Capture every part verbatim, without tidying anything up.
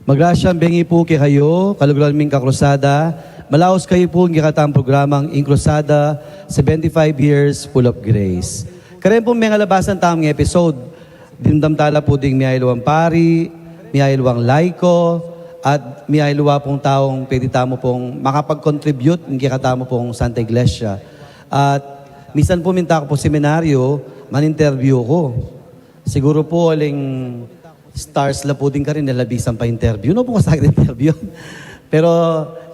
Magrasyang bengi pu kekayu, kaluguran ming kakrusada. Malaus kayu pu king kekatang programang ing Krusada, seventy-five Years Full of Grace. Karen pu mengalabasan tamung episode, dimdam tala pu ding miyayaliwang pari, miyayaliwang laiko, at miyayaliwa pung taung pwede tamu pung makapag-contribute king kekatamu pung Santa Iglesia. At misan pu minta ku pu seminaryo, man-interview ku. Siguru pu, aling stars la pu ding karin, e la bisang pa-interview. Nu pu ka sa akin interview? Pero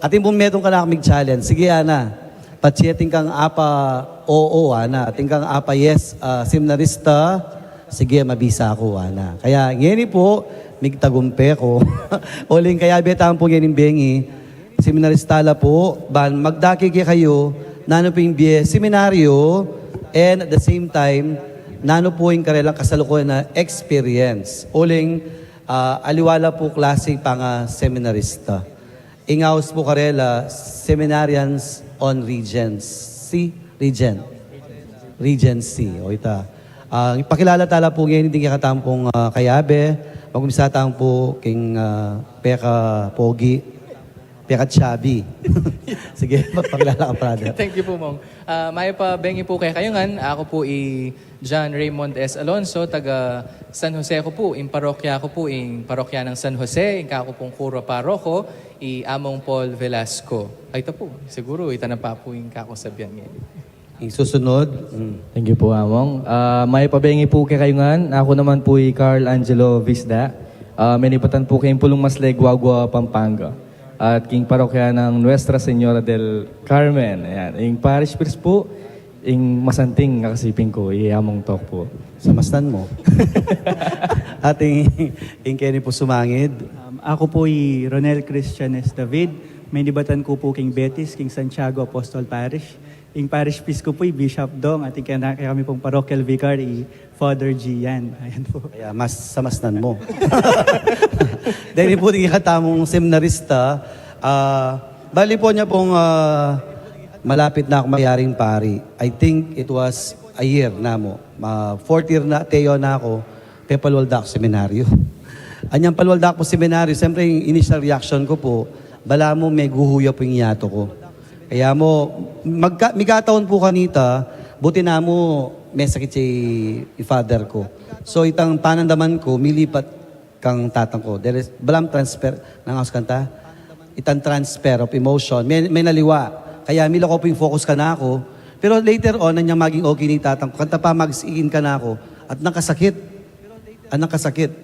atin pung metung kanaku mig-challenge. Sige, ana. Patse atin kang apa oo, ana. Atin kang apa yes, ah, seminarista. Sige, mabisa ku, ana. Kaya ngeni pu, migtagumpe ku. Uling kayabe tamu pu ngening bengi, seminarista la pu, ban magdake kekayu nanu pu ing bie seminaryo, and at the same time, nanu pu ing karelang kasalukuyan a experience. Uling, ah, aliwa la pu klase panga-seminarista. Ing aus pu karela, seminarians on regency. Regent. Regency. O ita. Ah, ipakilala tala pu ngeni ding kekatamu pung, ah, kayabe. Mag-umpisa tamu pu king, ah, peka-pogi, peka-chubby. Sige, pakilala ka, brother. Thank you pu, Mong. Ah, mayap a bengi pu kekayu ngan. Aku pu i John Raymond S. Alonso, taga San Jose ku pu. Ing parokya ku pu, ing parokya nang San Jose. Ing kaku pung kura paroko, i Among Paul Velasco. Ay, ita pu. Siguru, ita na pa pu ing kakung sabian ngeni. Ing susunod. Mm. Thank you pu, Among. Ah, mayap a bengi pu kekayu ngan. Aku naman pu i Carl Angelo Visda. Ah, menipatan pu king Pulong Masle, Guagua, Pampanga. At king parokya nang Nuestra Señora del Carmen. Ayan. Ing parish priest pu, ing masanting a kasiping ku, i Among Tok pu. Samasnan mu. At ing, ing keni pu sumangid. Um, aku pu i Ronel Christian S. David. Menibatan ku pu king Betis, king Santiago Apostol Parish. Ing parish priest ku pu i Bishop Dong, at ing kena-, kekami pung parochial vicar i Father Gian. Ayan pu. Kaya mas samasnan mu. Deni pu ding kekatamung seminarista, ah, bali pu nya pung, ah, malapit na kung mayaring pari. I think it was a year na mu. Ma-, fourth year na, teo na ku, pepalual da ku seminaryo. Anyang palual da ku seminaryo, siyempre, ing initial reaction ku pu, balamu meguhu ya pu ing yatu ku. Kaya mu, magka-, migataun pu kanita, buti na mu, mesakit ya i father ku. So, itang panandaman ku, milipat kang tatang ku. There is, balamu transfer, nang aus kanta? Itang transfer of emotion. Me-, menaliwa. Kaya milako pu ing focus kanaku. Pero later on, anyang maging okay na ing tatang ku, kanta pa magsiin kanaku. At nakasakit. At nakasakit.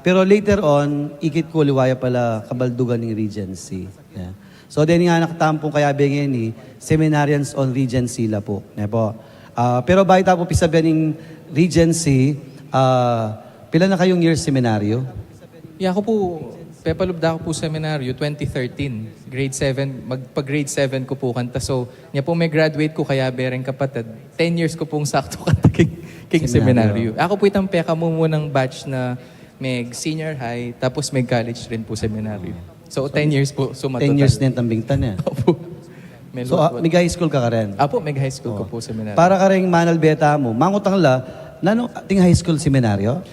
Pero later on, ikit ku liwa ya pala kabaldugan ning Regency. Yeah. So, deni ngan a kekatamu pung kayabe ngeni, seminarians on Regency la pu. Ne pu. Ah, pero bayu ta pu pisabian ing Regency, ah, pila na kayung years seminaryo? Ya, aku pu, pepalub da ku pu seminaryo, twenty thirteen. Grade seven, magpa-grade seven ku pu kanta. So, nya pu me-graduate ku, kayabe reng kapatad, ten years ku pung saktu kanta king, king seminaryo. Seminaryo. Aku pu itang pekamumunang batch na meg-senior high, tapos meg-college rin pu seminaryo. So, ten years pu, suma total. Ten years na ing tambing ta, e. Opu. So, ah, meg-high school ka karin? Apu, meg-high school ku pu seminaryo. Para kareng manalbe tamu, mangutang la, nanu ating high school seminaryo?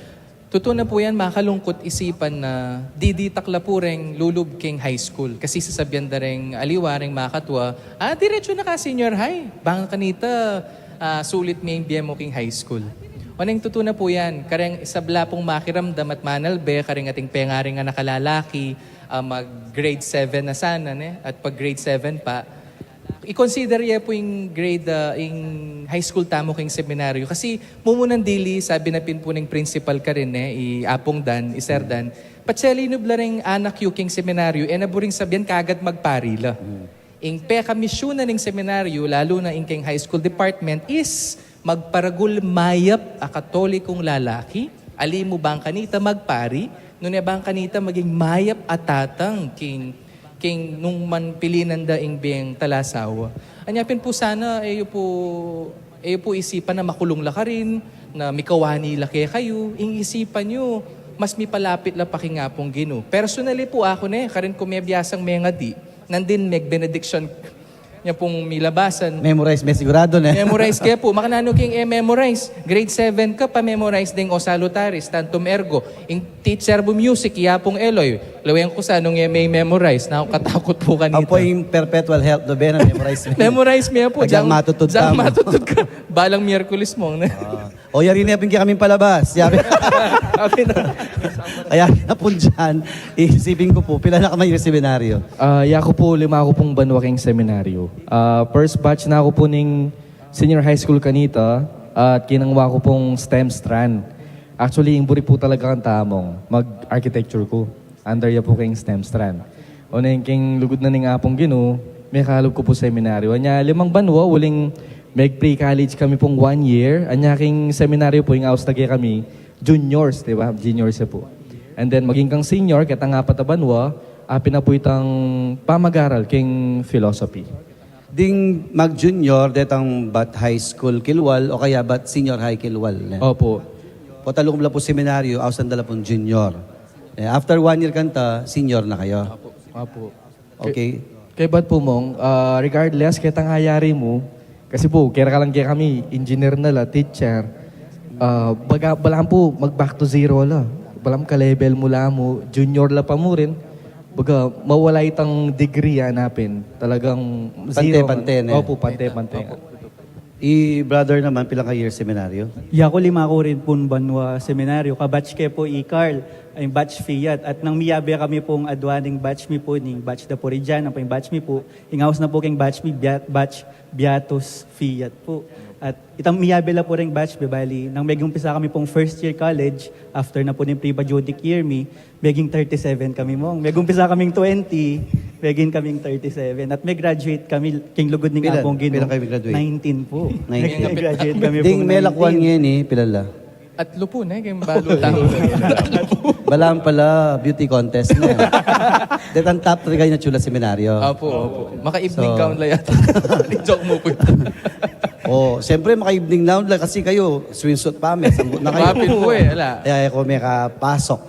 Tutu na pu yan, makalungkut isipan na diditak la pu reng lulub king high school. Kasi sasabian da reng aliwa, reng makatua, "Ah, diretsu na ka senior high. Bang kanita, ah, sulit me ing bie mu king high school." Oneng tutu na pu yan, kareng isabla pung makiramdam at manalbe, kareng ating pengaring anak a lalaki, ah, mag-grade seven na sana, ne? At pag-grade seven pa, i-consider ye pu ing grade, ah, ing high school tamu king seminaryo. Kasi mumunang dili, sabi na pin pu ning principal karin, ne, i Apung Dan, i Sir Dan, "Patse linub la reng anak yu king seminaryo, e na buring sabian kagad magpari la." Hmm. Ing pekamisyunan ning seminaryo, lalu na ing king high school department, is magparagul mayap a Katolikong lalaki, ali mu bang kanita magpari, nune bang kanita maging mayap a tatang king, king nung man pilinan da ing bieng talasawa. Anya pin pu sana, e yu pu, e yu pu isipan na makulung la karin, na mikawani la kekayu, ing isipan yu, mas mipalapit la pa king Apung Ginu. Personally pu, aku ne, karin ku mebiasang mengadi, nandin meg-benediction, Nya pung milabasan. Memorize me sigurado, ne? Memorize ke pu. Makananu king e memorize? Grade seven ka pa memorize ding O Salutaris, Tantum Ergo. Ing teacher mu music, iya pung Eloy. Lawen ku sa nung e me memorize. Naku, katakut pu kanita. Apo ing perpetual health do be na memorize me. Memorize me pu. Agyang matutud ka. Balang Miyerkules mu, ne? O, yari ne pin kekami palabas. Yari. Kaya na pun dyan, isipin ku pu, pila na ka mayayari seminaryo? Ah, yaku pu, lima ku pung banua king seminaryo. Ah, first batch na ku pu ning senior high school kanita, at kinangwa ku pung STEM strand. Actually, ing buri pu talaga kang tamung, mag-architecture ku. Under ya pu king STEM strand. Oneng king lugud na ning Apung Ginu, mekalub ku pu seminaryo. Anya limang banua, uling meg-pre-college kami pung one year. Anya king seminaryo pu, ing aus na kekami, juniors, di ba? Juniors ya pu. And then, maging kang senior, ketang apat a banua, apin na pu itang pamag-aral king philosophy. Ding mag-junior, detang bat high school kilwal, o kaya bat senior high kilwal, ne? Opo. Pota lugud la pu seminaryo, ausan da la pung junior. Eh, after one year kanita, senior na kayu. Opo. Opo. Okay. Kaybat pu, Mong, ah, regardless, ketang ayari mu, kasi pu, kera ka lang kekami, engineer na la, teacher, ah, baga, balam pu, mag-back to zero la. Balam ka-level mu la mu, junior la pa mu rin, baga, mawala itang degree, hanapin. Talagang zero. Pante-pante na. Opo, pante-pante. Opo. I brother naman, pila ka year seminaryo? Yaku, lima ku rin pun banua seminaryo. Ka-batch ke pu i Carl, ay batch Fiat. At nang miyabe kami pung adua ning batch mi pu, ning batch da Puridian, ampo ing batch mi pu, ing aus na pu king batch mi, bia-, batch Beatus Fiat pu. At itang miyabe la pu ring batch mi, bali, nang megumpisa kami pung first year college, after na pu ning pre-patriotic year mi, meging thirty-seven kami, Mong. Megumpisa kaming twenty, meging kaming thirty-seven. At me-graduate kami, king lugud ning Apung Ginu. Pila kayu me-graduate? Nineteen pu. Nineteen. Me-graduate kami pung nineteen. Ding melakuan ngeni, pila la? Atlu pu, ne, keng balu tau. Balam pala, beauty contest na. Detang top three kayu na chula seminaryo. Opo, opo. Maka-evening gown la yata. Joke mu pu. O, siyempre, maka-evening gown la kasi kayu, swimsuit pa, me-, sangkut na kayu. Mapin pu e, ala. Kaya e ku mekapasok.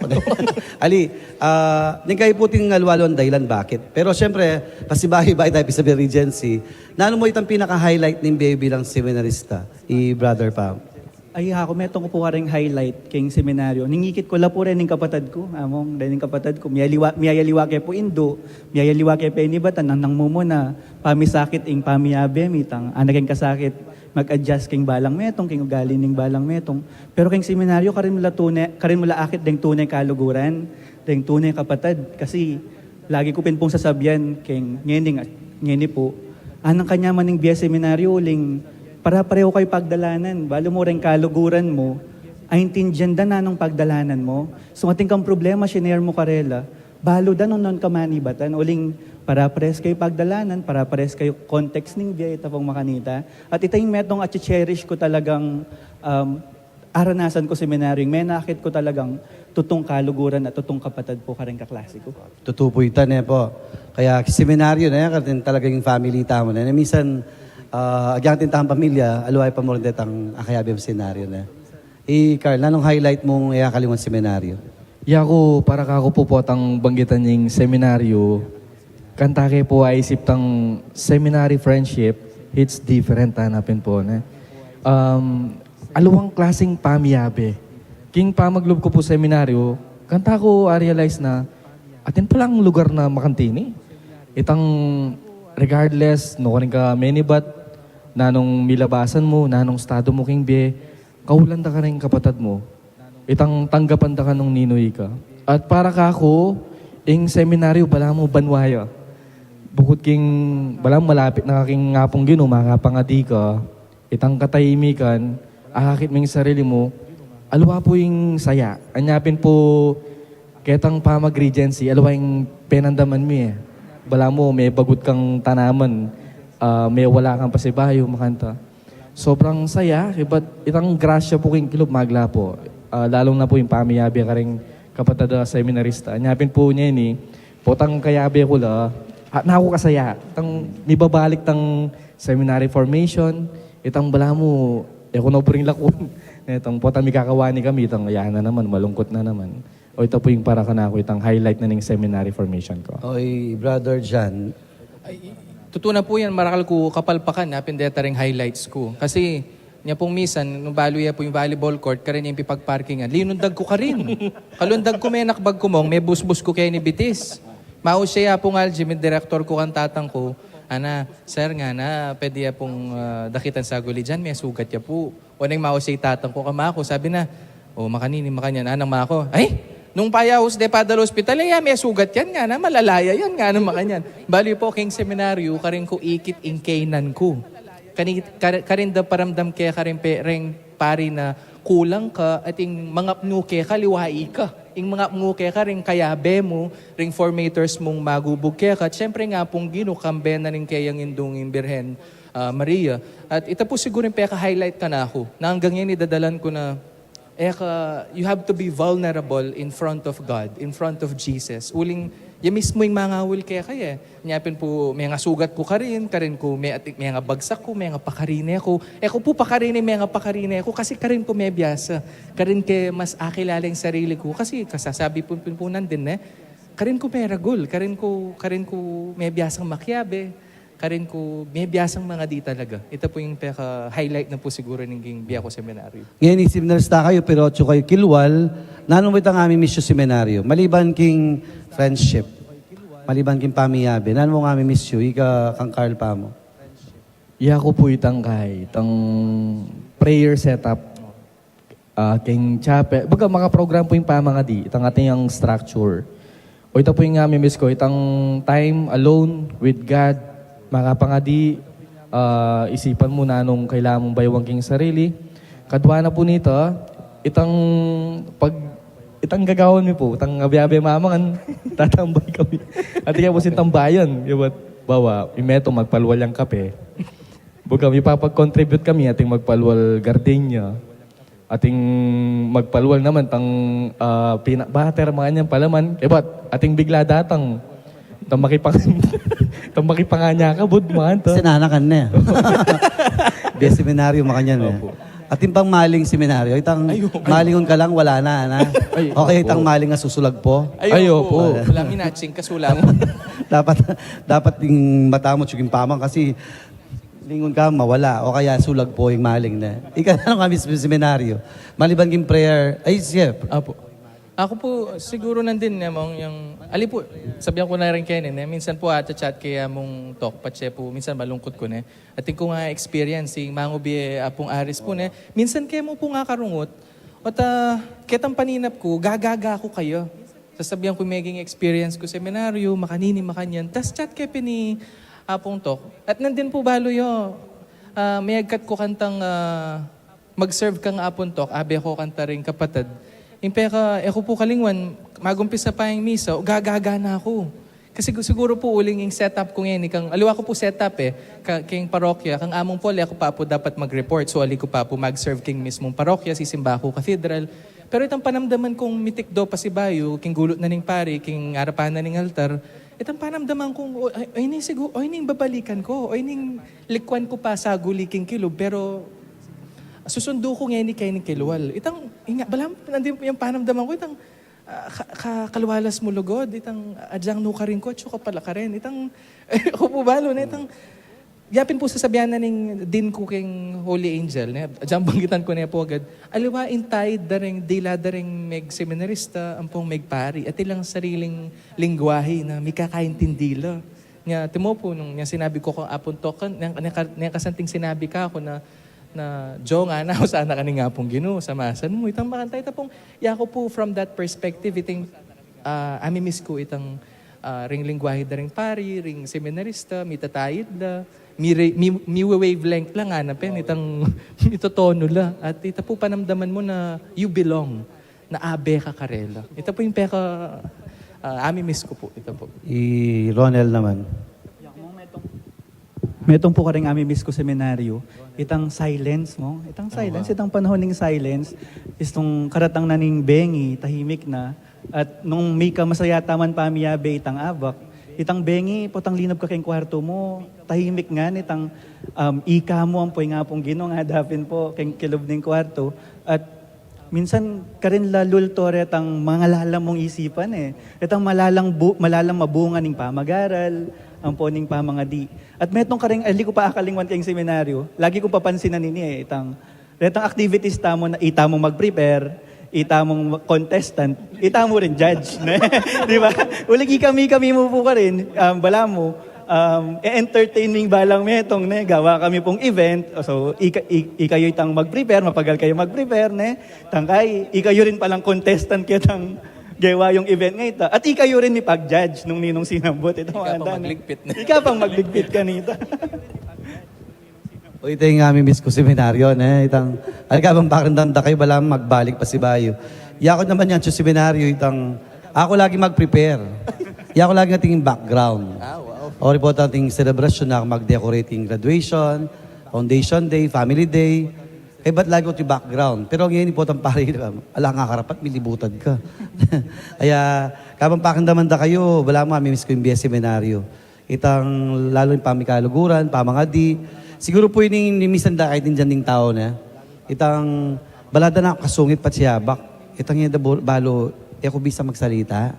Ali, ah, ning kayu pu ing aliwa-aliwang dahilan bakit. Pero siyempre, pasibayu-bayu tamu pin sa Regency. Nanu mu itang pinaka-highlight ning bie bilang seminarista, i Brother Pam? Ay, aku, metung ku pu kareng highlight king seminaryo. Ning ikit ku la pu reng kapatad ku, Among, reng kapatad ku. Miyaliwa, miyayaliwa ke pu indu, miyayaliwa ke penibatan, nang, nang mumuna, pamisakit ing pamiyabe mi, tang, ana keng kasakit, mag-adjust king balang metung, king ugali ning balang metung. Pero king seminaryo, karin mu la tune, karin mu la akit deng tune kaluguran, deng tune kapatad. Kasi, lagi ku pin pung sasabian, keng ngeni nga, ngeni pu, anang kanyaman ning bie seminaryo, uling, para-pareho kayu pagdalanan, balu mu reng kaluguran mu, aintindian da nanung pagdalanan mu. So, atin kang problema, shinare mu karela, balu da nung, nung kamanibatan, uling, para-pares kayu pagdalanan, para-pares kayu context ning bie, ita pung makanita. At ita ing metung a cherish ku talagang, um, aranasan ku seminaryo, ing menakit ku talagang tutung kaluguran at tutung kapatad pu kareng kaklase ku. Tutu pu ita, ne pu. Kaya seminaryo, ne, karin talagang family tamu, ne. Minsan, ah, agyang atin tamung pamilya, aliwa pa mu rin detang akayabe mu seminaryo, ne. I Carl, nanung highlight mung e akaliwang seminaryo? Yaku, para kaku pu, potang banggitan ing seminaryo, kanta ke pu aisip tang seminary friendship, it's different, hanapin pu, ne. Um, aliwang klasing pamiyabe. King pamaglub ku pu seminaryo, kanta ku a-realize na, atin palang lugar na makanti ini. Itang regardless, nukarin ka menibat, nanung milabasan mu, nanung estado mu king bie, kaulan da kareng kapatad mu. Itang tanggapan da ka nung ninu ika. At para kaku, ing seminaryo, balamu banua ya. Bukut king, balamu malapit na ka king Apung Ginu, makapangadi ka, itang katahimikan, akakit mu ing sarili mu, aliwa pu ing saya. Anya pin pu, ketang pamag-Regency, aliwa ing penandaman mi e. Balamu, mebagut kang tanaman, ah, mewala kang pasibayu, makanta. Sobrang saya, ibat itang grasya pu king kilub magla pu. Ah, lalung na pu ing pamiyabe kareng kapatad a seminarista. Anya pin pu ngeni, potang kayabe ku la, at naku kasaya. Itang mibabalik tang seminary formation, itang balamu, e ku na buring lakwan. Itang potang mikakawani kami, itang ya na naman, malungkut na naman. O, ita pu ing para kanaku, itang highlight na ning seminary formation ku. Oy, Brother John. Ay, Tutu na pu yan, marakal ku kapalpakan, apin deta ring highlights ku. Kasi, nya pung misan, nung balu ya pu ing volleyball court, karin ya ing pipagparkingan. Linundag ku karin. Kalundag ku, menakbag ku mong, mebusbus ku keni bitis. Maus ya pung Algin, ing direktor ku kang tatang ku, "Ana, sir," ngana, "pwede ya pung, ah, dakitan saguli diyan, mesugat ya pu." O neng maus ya ing tatang ku kamaku, sabi na, "O, makanini, makanyan." Anang maku, "Ay, nung payaus de padala ospital, e ya mesugat yan," ngana, "malala ya yan," ngana, makanyan. Balu pu king seminaryu, karin ku ikit ing kaynan ku. Kani-, kar-, karin da paramdam keka ring pe-, ring pari na kulang ka, at ing mangapnu keka, liwai ka. Ing mangapnu keka, ring kayabe mu, ring formators mung magubug keka, at siyempre ing Apung Ginu, kambe na ring keyang Indung ing Birhen, ah, Maria. At ita pu siguru ing peka-highlight kanaku. Na anggang ngeni dadalan ku na, eka, you have to be vulnerable in front of God, in front of Jesus. Uling, ya mismu ing mangawil keka, e. Nya pin pu, mengasugat ku karin, karin ku me-, ati-, mengabagsak ku, mengapakarine ku. E ku pu pakarine, mengapakarine ku, kasi karin ku mebiasa. Karin ke mas akilala ing sarili ku, kasi kasasabi pu, pu, pu nandin, e. Karin ku meragul, karin ku, karin ku mebiasang makiabe. Karin ku, mebiasang mangadi talaga. Ita pu ing peka-highlight na pu siguru ning king bie ku seminaryu. Ngeni, seminarista kayu, pero atsu kayu kilwal, nanu mu itang amimiss yu seminaryu? Maliban king friendship, maliban king pamiyabe, nanu mu ing amimiss yu, ika kang Carl pamu? Yaku pu itang kay, itang prayer setup. Ah, king chapel, baga makaprogram pu ing pamangadi, itang atin yang structure. O ita pu ing amimiss ku, itang time alone with God, makapangadi, ah, isipan mu nanung kailangan mung bayuan king sarili. Kadua na pu nita, itang pag, itang gagawan mi pu, itang abe-abe mamangan, tatambay kami. Atin kaya pu sing tambayan, kaya ba't, bawa, ing metung magpalwal yang kape. Baga mipapag-contribute kami, atin magpalwal gardenia. Atin magpalwal naman itang, ah, peanut butter, makanyan, palaman. E ba't, atin bigla datang. Itang makipang-, itang makipanganya ka, bud, makanyan. Sinanakan na, e. Bie seminaryu, makanyan, e. Opo. Atin pang maling seminaryu, itang malingun ka lang, wala na, ana. Ay, opo. Itang maling a susulag pu. Ay, opo. Wala, minatching, kasulang. Dapat, dapat ing mata mu, tsuking pamang, kasi lingun ka, mawala. O kaya sulag pu ing maling na. Ika, nanu ing amimiss mu seminaryu? Maliban king prayer, ay, siya. Apo. Aku pu, siguru nandin ne, mong yang, ali pu, sabian ku na rin keni, ne? Minsan pu, a-chat ke amung Tok, patse pu, minsan malungkut ku, ne? Atin kung, ah, experience, ing mangubie, Apung Aris pu, ne? Minsan ke mu pu nga karungut, o ta, ketang paninap ku, gagaga ku kaya. Sasabian ku meging experience ku seminaryu, makanini, makanyan. Tas chat ke pin i Apung Tok. At nandin pu balu yu, ah, meyagkat ku kantang, ah, mag-serve kang Apung Tok, abe ku kanta ring kapatad. Ing peka, e ku pu kalingwan, magumpisa pa ing misa, gagaga na ku. Kasi gu-, siguru pu uling ing setup ku ngeni, kang, aliwa ku pu setup, e, ka-, king parokya, kang Among Paul, e ku pa pu dapat mag-report, so ali ku pa pu mag-serve king mismung parokya, sisimba ku cathedral. Pero itang panamdaman kung mitikdo pasibayu, king gulut na ning pari, king arapan na ning altar, itang panamdaman kung, o, ay, ay, ini sigu-, ay, ini babalikan ku, ay, ini likuan ku pa saguli king kilub, pero susundu ku ngeni keni kilwal. Itang, inga, bala, nandin yang panamdaman ku, itang, ah, ka-, ka-, kalwalas mu lugud, itang, adyang nukarin ku, atsu ka pala karin. Itang, aku pu balu, ne, itang, yapin pu sasabian na ning dean ku king Holy Angel, ne? Adyang banggitan ku ne pu agad. Aliwa ing tide da ring, dila da ring meg-seminarista, ampong meg-pari. Atin lang sariling lingwahe na mikakaintindi la. Nya, timo pu, nung, nya sinabi ku kang Apung Tok, nya, nya, nya kasanting sinabi kaku na, na, "Jo, ngana, usan na ka ning Apung Ginu, samasan mu." Itang makanta, ita pung, yaku pu, from that perspective, iting, ah, amimiss ku itang, ah, ring lingwahe da ring pari, ring seminarista, mitatayid la, mi-, mi-, mi-wavelength la, ngana pin, itang mitotonu la. At ita pu panamdaman mu na you belong, na abe ka karela. Ita pu ing peka, ah, amimiss ku pu, ita pu. I Ronel naman. Metung pu karing amimiss ku seminaryu, itang silence mu, itang silence, itang panahun ning silence, istung karatang na ning bengi, tahimik na, at nung mika masaya taman pamiyabe itang abak, itang bengi, potang linub ka keng kwartu mu, tahimik ngan, itang, um, ika mu ampo ing Apung Ginu, ngana pin pu, keng kilub ning kwartu, at minsan karin la lulto retang mangalalam mung isipan, e. Retang malalang bu-, malalang mabunga ning pamag-aral, Ampo ning pamangadi. At metung karing, ali ku pa akalingwan keng seminaryo, lagi kung papansinan ini e, itang, retang activities tamu na, ita mung mag-prepare, ita mung contestant, ita mu rin judge, ne? Di ba? Uling ikami-kami mu pu karin, um, balamu, um, e-entertain ming balang metung, ne? Gawa kami pung event, so, ika-, i-, ikayu itang mag-prepare, mapagal kayu mag-prepare, ne? Tangkay, ikayu rin palang contestant ketang gewa yung event nga ita. At ikayu rin mipag-judge nung ninung sinambut. Ita, ika pa magligpit, ne? Ika pang magligpit kanita. O, ita ing amimiss ku seminaryo, ne? Itang, ali ka bang pakiramdam da kayu, balamu magbalik pa si bayu. Yaku naman yang atyu seminaryo, itang, aku lagi mag-prepare. Yaku lagi ating background. Ah, wow. O, report ating celebration na mag-decorate ing graduation, foundation day, family day. Kaybat lagi ku atyu background. Pero ngeni potang pari, ala nga karapat, milibutad ka. Kaya, kabang pakiramdaman da kayu, balamu, amimiss ku ing bie seminaryo. Itang, lalu ing pamikaluguran, pamangadi. Siguru pu ini, ini misan da, kahit ing dyan ding tau na. Itang, bala da na kasungit pa siyabak. Itang, ida bu-, balu, e ku bisa magsalita.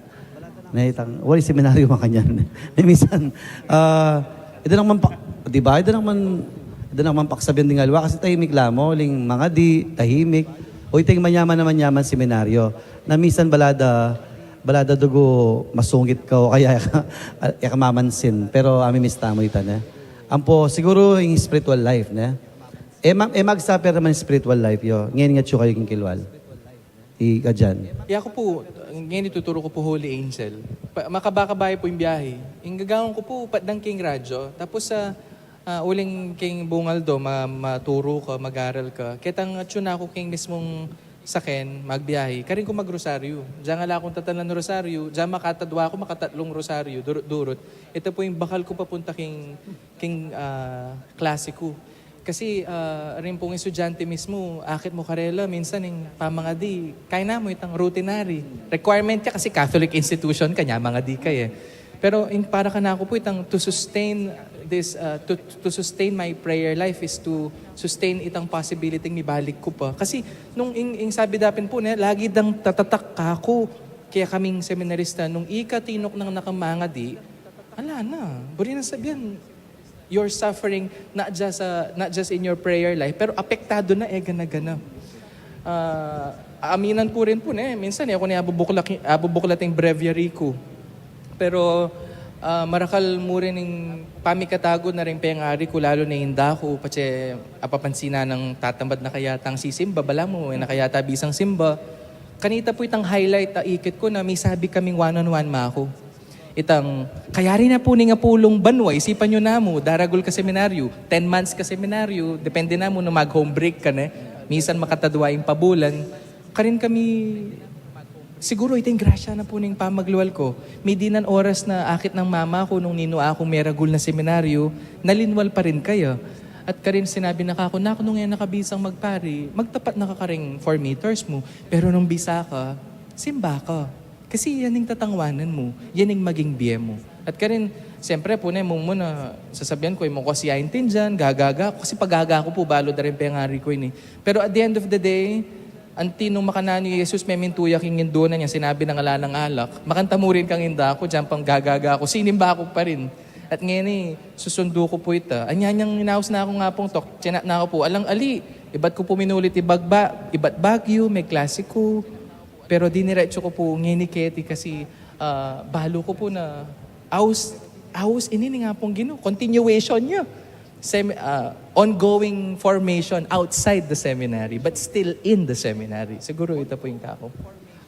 Ne, itang, wari seminaryo makanyan. Ne, misan, ah, ida nang mampa-, di ba? Ida nang man-, ida nang mampaksabian ding aliwa kasi tahimik la mu, uling mangadi, tahimik. O, ita ing manyaman a manyaman seminaryo. Na misan bala da, bala da dugu masungit ka o kaya e ka, e ka mamansin. Pero amimiss tamu ita, ne? Ampo, siguru ing spiritual life, ne? E ma-, e mag-suffer naman ing spiritual life yu. Ngeni nga atyu kayu king kilwal. I ka dyan. Yaku pu, ngeni tuturu ku pu Holy Angel. Pa-, makaba-kaba pu ing biahe. Ing gagawan ku pu, patdang king radyo. Tapos sa, ah, uling king bungal do, ma-, maturu ka, mag-aral ka. Ketang atyu na ku king mismung saken, magbiahe. Karin ku magrosaryo. Dyan ala kung tatalan rosaryo, dyan makatadwa ku, makatatlung rosaryo, durut-durut. Ita pu ing bakal ku papunta king, king, ah, klase ku. Kasi, ah, rin pung estudyante mismu, akit mu karela, minsan ing pamangadi, kaya na mu itang routinary. Requirement ya kasi Catholic institution ka, nya mangadi ka e. Pero ing para kanaku pu itang to sustain this, ah, to, to sustain my prayer life is to sustain itang possibility mibalik ku pa. Kasi nung ing, ing sabi da pin pu ne, lagi dang tatatak kaku, kaya kaming seminarista, nung ika tinuknang na kang mangadi, ala na, buri nang sabian, you're suffering not just, uh, not just in your prayer life, pero apektadu na e gana-gana. Ah, aaminan ku rin pu ne, minsan e ku ne abubuklat, abubuklat ing breviary ku. Pero, ah, marakal mu rin ing pamikatagu na ring pengari ku, lalu na ing inda ku, patse apapansinan nang tatamad na kayatang sisimba, balamu, e na kayata bisang simba. Kanita pu itang highlight a ikit ku na misabi kaming one-on-one maku. Itang, kayari na pu ning apulung banua, isipan yu namu, daragul ka seminaryu, ten months ka seminaryu, depende namu nung mag-home break ka ne, misan makatadwa ing pabulan. Karin kami, siguru ita ing grasya na pu ning pamaglual ku. Midinan oras na akit nang mama ku nung ninu akung meragul na seminaryu, nalinwal pa rin kaya. At karin sinabi na kaku, naku, nung e na ka bisang magpari, magtapat na ka karing four meters mu. Pero nung bisa ka, simba ka. Kasi yan ing tatangwanan mu, yan ing maging bie mu. At karin, siyempre, pu ne, mung muna, sasabian ku, e mu kasi aintindian, gagaga ku. Kasi pagaga ku pu, balu da ring pengari ku ini. Pero at the end of the day, anti nung makananu i Jesus, memintu ya king indu na, nya sinabi nang ala nang alak, makanta mu rin kang inda ku, dyan pang gagaga ku, sinimba ku pa rin. At ngeni, susundu ku pu ita. Anya nyang inaus na ku nga pung tok, chinat na ku pu, alang ali, ibat ku pu minulit ibagba, ibat Baguio, me-klase ku. Pero diniretsu ku pu ngeni keti kasi, ah, balu ku pu na aus, aus ini ning Apung Ginu, continuation ya. Sem-, ah, ongoing formation outside the seminary, but still in the seminary. Siguru ita pu ing kaku.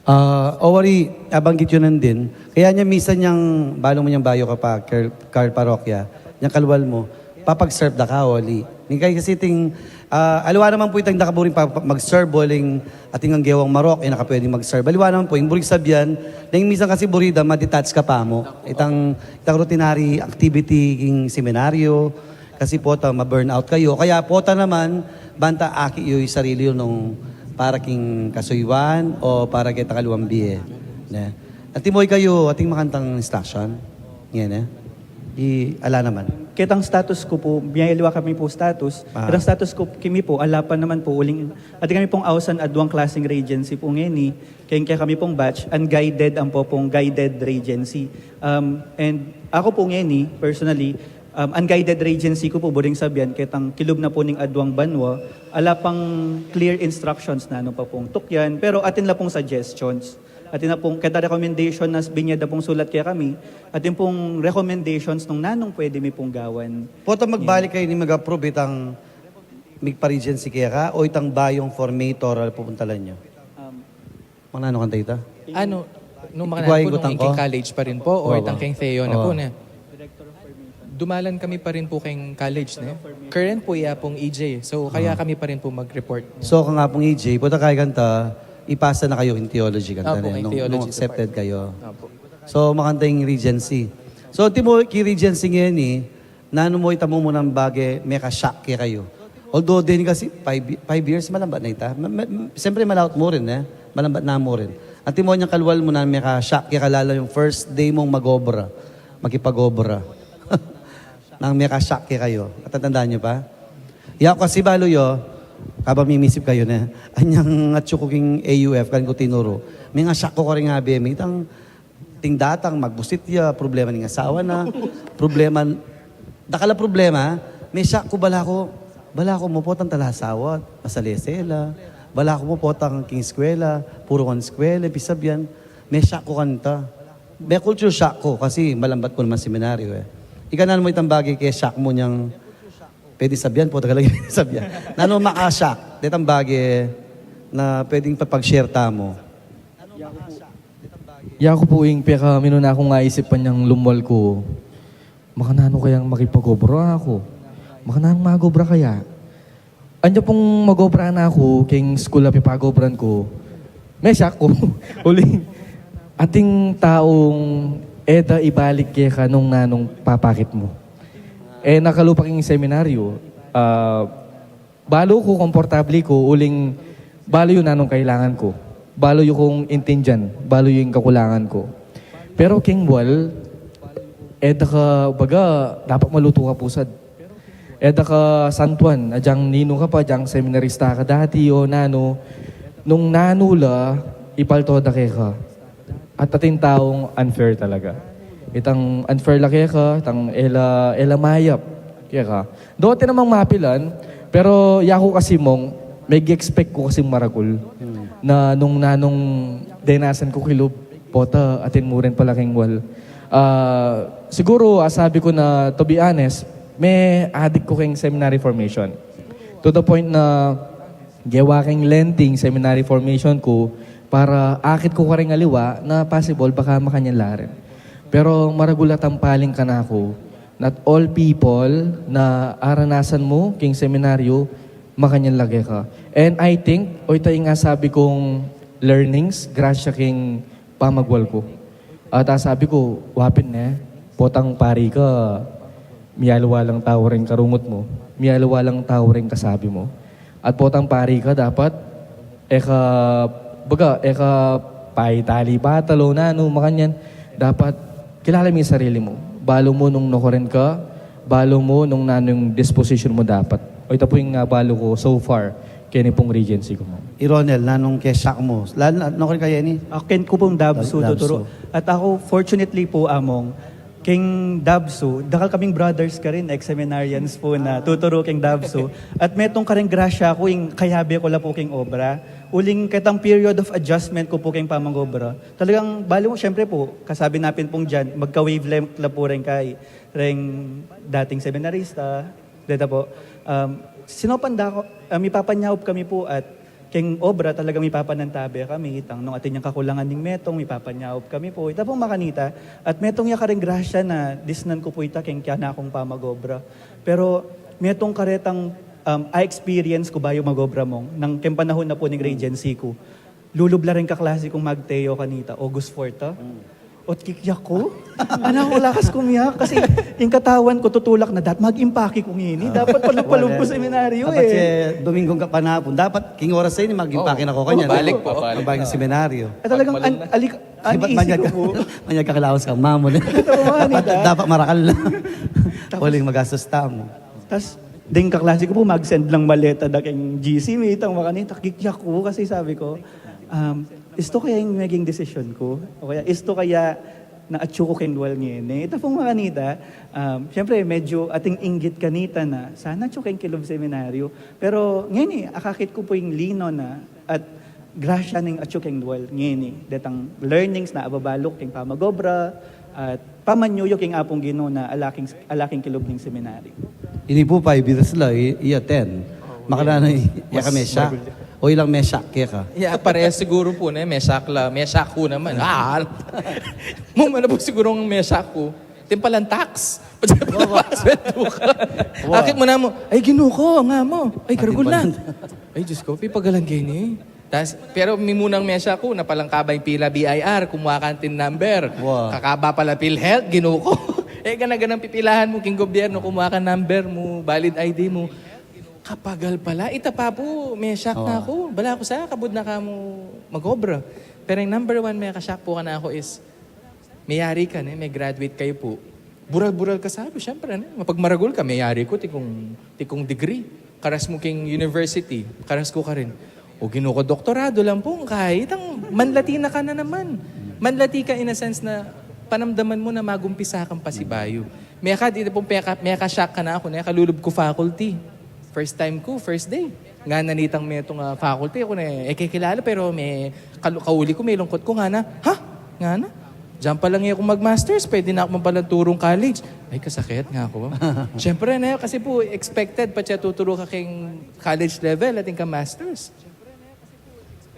Ah, o wari, abanggit yu nandin. Kaya nya misan yang balu mu nyang bayu ka pa, Carl, Carl Parokya, nyang kalwal mu, papag-serve da ka, o ali. Ning kaya kasi ting, ah, aliwa naman pu itang da ka buring pa, pa, mag-serve, uling atin ngang gewang marok, e na ka pwedeng mag-serve. Aliwa naman pu, ing buring sabian, deng misan kasi buri da, ma-detach ka pa mu. Itang, itang routinary activity king seminaryo, kasi pota, ma-burnout kayu. Kaya pota naman, banta akit yu ing sarili yu nung para king kasuyuan o para ketang aliwang bie. Ne? At timoy kayu, ating makantang instruction. Ngeni, e? I, ala naman. Ketang status ku pu, miyaliwa kami pu status. Ah. Ketang status ku kimi pu, ala pa naman pu, uling, atin kami pung ausan aduang klaseng regency pu ngeni, keng kekami pung batch, unguided ampo pung guided regency. Um, and aku pu ngeni, personally, um, unguided regency ku pu, buring sabian, ketang kilub na pu ning aduang banua, ala pang clear instructions nanu pa pung tukyan, pero atin la pung suggestions. Atin na pung, keta recommendation na binie da pung sulat kekami, atin pung recommendations nung nanung pwede mi pung gawan. Pota magbalik kayu ning mag-approve itang migpa-regency keka o itang bayung formator a pupuntalan yu? Um, Mang nanu kanta ita? Ano, nung Ikuha makananu pu, ikutan nung ko. Keng college pa rin po, o Oo. itang keng Theo na Oo. po na. Dumalan kami pa rin po keng college, ne? Current po iya pong E J. So, kaya Ah. kami pa rin po mag-report. So, kang apung E J, pota kaya kanta, ipasa na kayu king theology kanta Opo, ne, keng nung, theology nung accepted department. kayu. Opo. So, makanta ing regency. So, atin mu, keng regency ngeni, nanu mu ita mumunang bage, meka-shock kekayu. Although, deni kasi, five, five years, malambat na ita. Ma-, ma-, siyempre, malaut mu rin, e. Malambat na mu rin. Atin mu inyang kalwal mu nang meka-shock keka, lalo yung first day mung mag-obra, makipag-obra. Nang meka-shock kekayu. Natatandaan yu pa? Yaku kasi, balu yu, kabang mimisip kayu ne, anyang atyu ku king A U F, kanu ku tinuru. Meka-shock ku karing abe mi, itang ating datang, magbusit ya, problema ning asawa na, problema, dakal a problema, me-shock ku, balaku, balaku mu potang talasawa, masalese la, balaku mu potang king eskwela, puru kanu eskwela, ibig sabian, me-shock ku kanta. Me-culture shock ku, kasi malambat ku naman seminaryo, e. Ika, nanu mu itang bage ke-shock mu inyang, pwede sabian, pota ka lagi sabian. Nanu maka-shock, detang bage na pwedeng papag-share tamu. Yaku pu ing pekaminuna kung aisipan inyang lumwal ku, makananu kayang makipag-obra aku? Makananu mag-obra kaya? Anya pung mag-obra na aku, king school a pipag-obran ku, me-shock ku. Uling, ating taung e da ibalik keka nung nanung papakit mu. E na kalupa king seminaryo, ah, balu ku, komportable ku, uling balu yu nanung kailangan ku. Balu yu kung intindian, balu yu ing kakulangan ku. Pero king wal, e da ka, baga, dapat malutu ka pusad. E da ka santuan, adyang ninu ka pa, adyang seminarista ka dati, o nanu, nung nanu la, ipalto da keka. At ating taung unfair talaga. Itang unfair la keka, itang e la, e la mayap keka. Do atin namang mapilan, pero yaku kasi, Mong, me-expect ku kasi maragul Hmm. na nung nanung denasan ku kilub, pota atin mu rin pala king wal. Ah, siguru, ah, sabi ku na, to be honest, me-addict ku king seminary formation. To the point na, gewa keng lending seminary formation ku para akit ku karing aliwa na possible baka makanyan la rin. Pero maragul a tampaling kanaku, not all people na aranasan mu king seminaryo, makanyan la keka. And I think, o ita ing asabi kung learnings, grasya king pamagwal ku. At asabi ku, wa pin ne, potang pari ka, miyaliwa lang tau ring karungut mu, miyaliwa lang tau ring kasabi mu. At potang pari ka, dapat, e ka, baga, e ka paitali batal o nanu, makanyan. Dapat, kilala mu ing sarili mu. Balu mu nung nukarin ka, balu mu nung nanu ing disposition mu dapat. O ita pu ing, ah, balu ku so far, keni pung regency ku mu. I Ronel, nanung ke-shock mu? Lalo na, nukarin ka, Yeni? Akin ku pung DABSU, Dab-, tuturu. DABSU. At aku, fortunately pu, Among, king DABSU, dakal kaming brothers karin, ex-seminarians pu na tuturu king DABSU. At metung karing grasya ku, ing kayabe ku la pu king obra. Uling ketang period of adjustment ku pu king pamag-obra. Talagang, bali mu, syempre pu, kasabi na pin pung diyan, magka-wavelength la pu rin kay, ring dating seminarista, deta pu, um, sinopan da ku, ah, mipapanyaup kami pu at keng obra talaga mipapanantabe kami, itang nung atin yang kakulangan ning metung, mipapanyaup kami pu. Ita pung makanita, at metung ya karing grasya na disnan ku pu ita keng kanakung pamag-obra. Pero metung karetang, um, a-experience ku bayu mag-obra, Mong, nang keng panahun na pu ning regency ku. Lulub la ring kaklase kung mag-Theo kanita, August four ta. Hmm. Ot kikyak ku? Anak ku, lakas kumiyak. Kasi ing katawan ku tutulak na, dat mag-impake ku ngeni. Ah. Dapat pala palub ku seminaryo, Dapat e. Siya, Domingong kapanapun. Dapat, king oras a ini, mag-impake na ku kanyan. Balik pa, balik. Magbalik na seminaryo. At talagang, Pagmalung an-, na. alik-, Dapat anisi manyag ku ka, pu. Manyag ka kalawas kang mamu. Ito, Dapat, Anita. Dapat marakal na. Tapos, uling magastos tamu. Tas, ding kaklase ku pu, mag-send lang maleta da keng G C, itang makanita, kikyak ku kasi sabi ku, um, isto kaya ing maging desisyon ku? O kaya, isto kaya na atsu ku keng dual ngeni? Ita pung makanita, um, siyempre, medyo ating inggit kanita na, sana atsu keng Kilub Seminaryo. Pero ngeni, akakit ku pu ing lino na at grasya ning atsu keng dual ngeni, detang learnings na ababalu ku keng pamag-obra, at pamanyuyu keng Apung Ginu na ala keng, ala keng kilub ning seminaryo. Ini pu, five years la, i-, iya ten. Makananu, iya ka mesyak? O ilang mesyak keka? Ya, parehas siguru pu ne, mesyak la, mesyak ku naman. Ah, mu man na pu siguru ang mesyak ku. Timpalan tax. Sweldo ka. Wow. Akit mu na mu, "Ay, Ginu ku, nga mu. Ay, gargul na. Ay, Diyos ku, pipagalan keni." Tas, pero mimunang mesyak ku, napalangka ba ing pila B I R, kumuha ka atin number. Wow. Kakaba pala PhilHealth, Ginu ku. E, gana-ganang pipilahan mu king gobyerno, kumuha ka number mu, valid I D mu. Kapagal pala. Ita pa pu, mesyak na ku. Bala ku sa, kabud na ka mu mag-obra. Pero ing number one, mekasyak pu kanaku is, meyari ka ne, me-graduate kayu pu. Bural-bural ka salu, siyempre, ne? Mapagmaragul ka, meyari ku, tikung, tikung degree. Karas mu king university, karas ku karin. O Ginu ku, doktorado lang pu, kahit ang manlati na ka na naman. Manlati ka in a sense na panamdaman mu na magumpisa kang pasibayu. Mekad, ita pung peka-, mekasyak kanaku, ne, kalulub ku faculty. First time ku, first day. Ngana nitang metung a faculty, aku ne, e ke kilala, pero me kalu-, kauli ku, melungkut ku, ngana, "Ha?" ngana. "Diyan pa lang e ku mag-masters, pwede na ku man palang turung college." Ay, kasakit, ngaku. Siyempre, ne, kasi pu, expected, patse tuturu ka king college level, atin ka masters.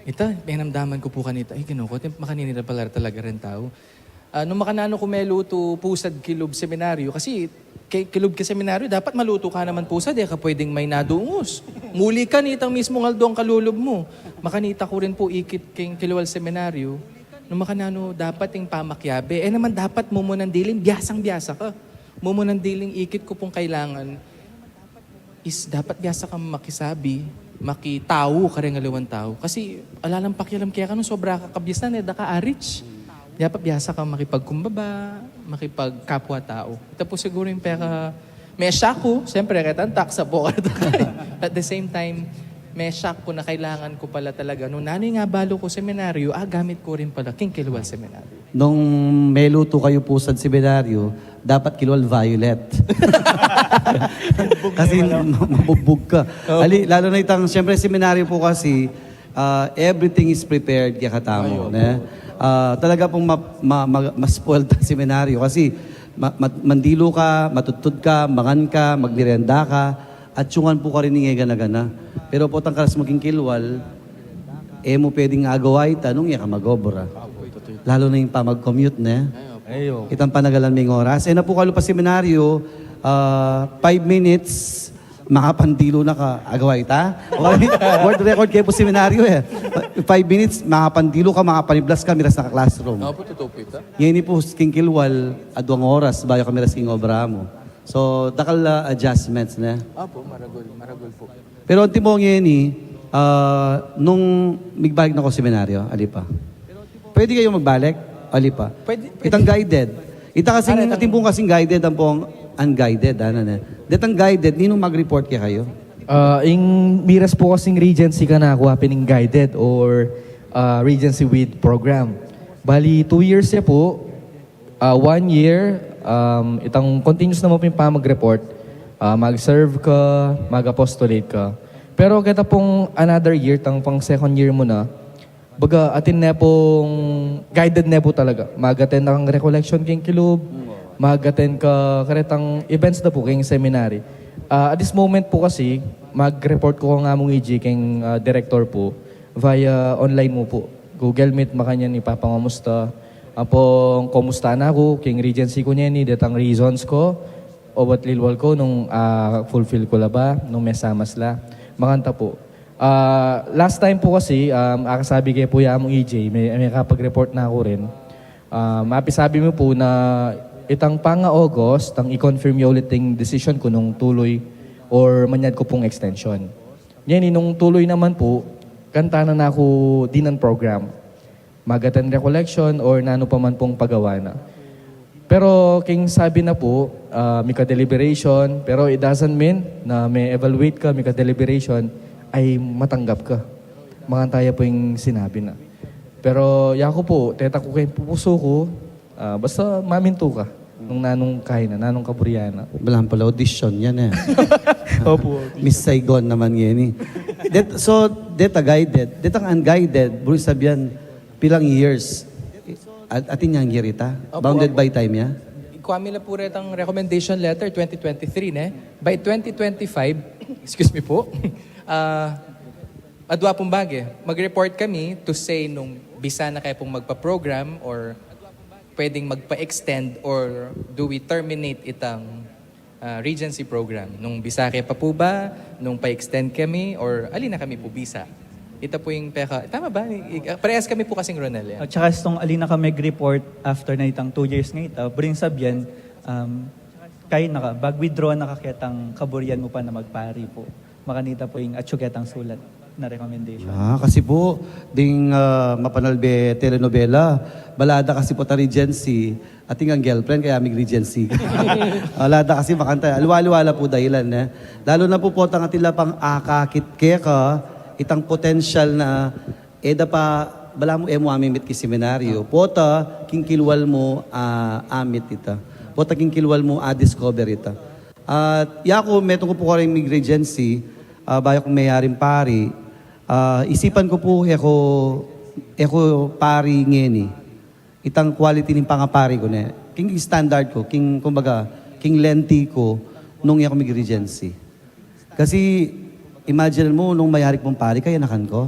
Ita, penamdaman ku pu kanita, ay, Ginu ku, atin, makanini la pala talaga reng tau. Ah, nung makananu ku melutu pusad kilub seminaryo, kasi ke-, kilub ke seminaryo, dapat malutu ka naman pusad, e ka pwedeng may nadungus. Muli ka nitang mismung aldo ing kalulub mu. Makanita ku rin pu ikit king kilwal seminaryo, nung makananu dapat ing pamakiabe. E naman dapat mumunan diling biasang-biasa ka. Mumunan diling ikit ku pung kailangan is dapat biasa kang makisabi, makitau kareng aliwang tau. Kasi ala lang pakialam keka nung sobra ka kabiasnan, e da ka a-reach. Dapat biasa kang makipagkumbaba, makipagkapwa-tau. Ita pu siguru ing peka, mesyak ku, siyempre, keta ang taksa pu. At the same time, mesyak ku na kailangan ku pala talaga, nung nanu ing abalu ku seminaryo, ah, gamit ku rin pala king kilwal seminaryo. Nung melutu kayu pusad seminaryo, dapat kilwal violet. Kasi ma-, mabugbug ka. Opo. Ali, lalo na itang, siyempre, seminaryo pu kasi, ah, everything is prepared kaya katamu, ne? Ah, talaga pung ma-, ma-, ma-, ma-spoil ta seminaryo kasi ma-, ma-, mandilu ka, matudtud ka, mangan ka, magmerienda ka, at atsu ngan pu karin ing e gana-gana. Pero potang karas mu king kilwal, e mu pwedeng agawa ita nung e ka mag-obra. Lalo na ing pamag-commute, ne? Itang panagalan me ing oras. E na pu kalupa seminaryo, ah, five minutes, makapandilu na ka, agawa ita? World record kaya pu seminaryo, e. Five minutes, makapandilu ka, makapaniblas ka, miras na ka classroom. Opo, totoo po ita. Ngeni pu, king kilwal, aduang oras, bayu ka miras king obra mu. So, dakal a adjustments, ne? Opo, maragul, maragul po. Pero antimong ngeni, ah, nung migbalik na kayu seminaryo, ali pa. Pwede kayu magbalik? Ali pa. Pwede, pwede. Itang guided. Ita kasing, atin pung kasing guided, ampong unguided, ana ne. Detang guided, ninung mag-report kekayu? Ah, ing miras pu kasing Regency kanaku, pin ing guided or, ah, Regency Week program. Bali, two years ya pu, ah, one year, um, itang continuous naman pu ing pamag-report, ah, mag-serve ka, mag-apostolate ka. Pero keta pung another year, itang pang second year mu na, baga, atin ne pung, guided ne pu talaga. Mag-attend na kang recollection king kilub, mag-attend ka karetang events da pu king seminary. Ah, at this moment pu kasi, mag-report ku kang Among E J king, ah, director pu via online mu pu. Google Meet, makanyan ipapangamusta. Ampong kumusta na ku king Regency ku ngeni, detang reasons ku, o ba't lilwal ku nung, ah, fulfill ku la ba, nung mesamas la. Makanta pu. Ah, last time pu kasi, um, akasabi ke pu ya Among E J, me-, mekapag-report na ku rin. Ah, mapisabi mu pu na itang panga-August, itang i-confirm yu ulit ing decision ku nung tuloy or manyad ku pung extension. Ngeni, nung tuloy naman pu, kantanan na ku dinan program. Mag-attend recollection or nanu pa man pung pagawa na. Pero king sabi na pu, ah, mika-deliberation, pero it doesn't mean na me-evaluate ka, mika-deliberation, ay matanggap ka. Makanta ya pu ing sinabi na. Pero yaku pu, teta ku keng pupusu ku, ah, basta mamintu ka nung nanung kaina, nanung kaburian na. Balang pala audition yan e. Opu. Miss Saigon naman ngeni. Det-, so, deta guided, detang unguided, buri sabian, pilang years? At, atin yang year ita? Opu, bounded opu. By time ya? Ikua mi la pu retang recommendation letter, twenty twenty-three, ne? By twenty twenty-five, excuse me pu, ah, adua pung bage, mag-report kami to say nung bisa na kaya pung magpa-program or pwedeng magpa-extend or do we terminate itang ah, regency program. Nung bisa ke pa pu ba, nung pa-extend kami, or ali na kami pu bisa. Ita pu ing peka, tama ba? I-, ah, parehas kami pu kasing Ronel yan. At saka itong ali na kami mag-report after na itang two years nga ita, buri sabyan, um, kaya na ka, mag-withdraw na ka ketang kaburian mu pa na magpari pu. Makanita pu ing atyu ketang sulat na recommendation. Ah, kasi pu, ding, ah, mapanalbe telenovela, balada kasi pu ta regency, atin kang girlfriend, kaya mig-regency ka. Balada kasi makanta, aliwa-aliwa la pu dahilan, ne? Lalo na pu potang atin la pang akakit keka, itang potensyal na, e da pa, balamu e mu amimit king seminaryo, pota, king kilwal mu, ah, amit ita. Pota, king kilwal mu, ah, discover ita. At yaku, metung ku pu karing mig-regency, ah, bayu kung meyaring pari, ah, isipan ku pu, e ku, e ku pari ngeni. Itang quality ning pangapari ku, ne? King standard ku, king, kumbaga, king lenti ku, nung e ku mig-regency. Kasi, imagine mu, nung mayari kung pari, kayanakan ku.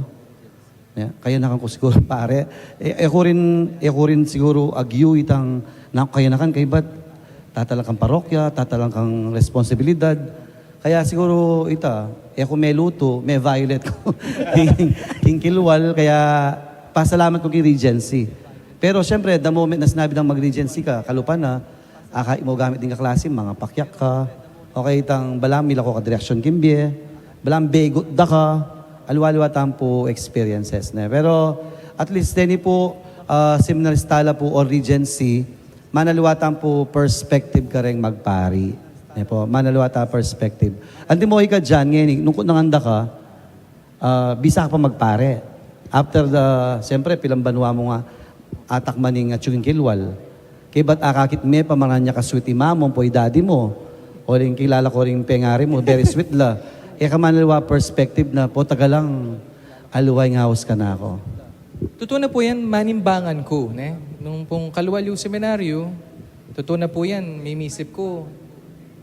Ya, kayanakan ku siguru pari. E, e ku rin, e ku rin siguru agyu itang, na kayanakan kaybat tatalang kang parokya, tatalang kang responsibilidad. Kaya siguru ita, e ku melutu, me-violate ku king, king kilwal, kaya pasalamat ku king regency. Pero siyempre, the moment na sinabi nang mag-regency ka, kalupa na, aka, e mu gamit ding kaklase, mangapakyak ka, o kaya itang balamu milako ka direksyon king bie, balamu begut da ka, aliwa-aliwa tang pu experiences, ne? Pero at least, deni pu, ah, seminarista la pu o regency, manaliwa tang pu perspective kareng magpari. Ne pu, manaliwa tang perspective. Anti mo ika diyan, ngeni, nung kung nanganda ka, ah, bisa ka pa magpari. After the, siyempre, pilang banua mu nga atakman ing atyu king kilwal. Kaybat akakit me pa, makanyan ka sweet i mama mu, ampo i daddy mu. O ring kilala ku ring pengari mu, very sweet la. E ka manaliwa perspective na, pota ka lang, aliwa ing aus kanaku. Tutu na pu yan, manimbangan ku, ne? Nung pung kalwal yu seminaryo, tutu na pu yan, mimisip ku,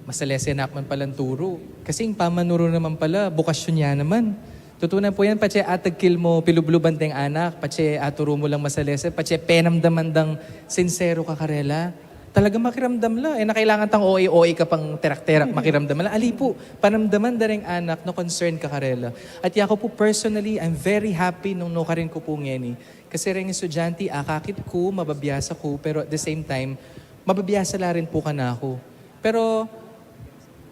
masalese na ku man palang turu. Kasi ing pamanuru naman pala, bukasyon ya naman. Tutu na pu yan, patse atagkil mu pilubluban deng anak, patse aturu mu lang masalese, patse penamdaman dang sinsero ka karela. Talagang makiramdam la. E na kailangan tang O A, O A ka pang terak-terak, makiramdam la. Ali pu, panamdaman da reng anak na concern ka karela. At yaku pu personally, I'm very happy nung nukarin ku pu ngeni. Kasi reng estudyante, akakit ku, mababiasa ku, pero at the same time, mababiasa la rin pu kanaku. Pero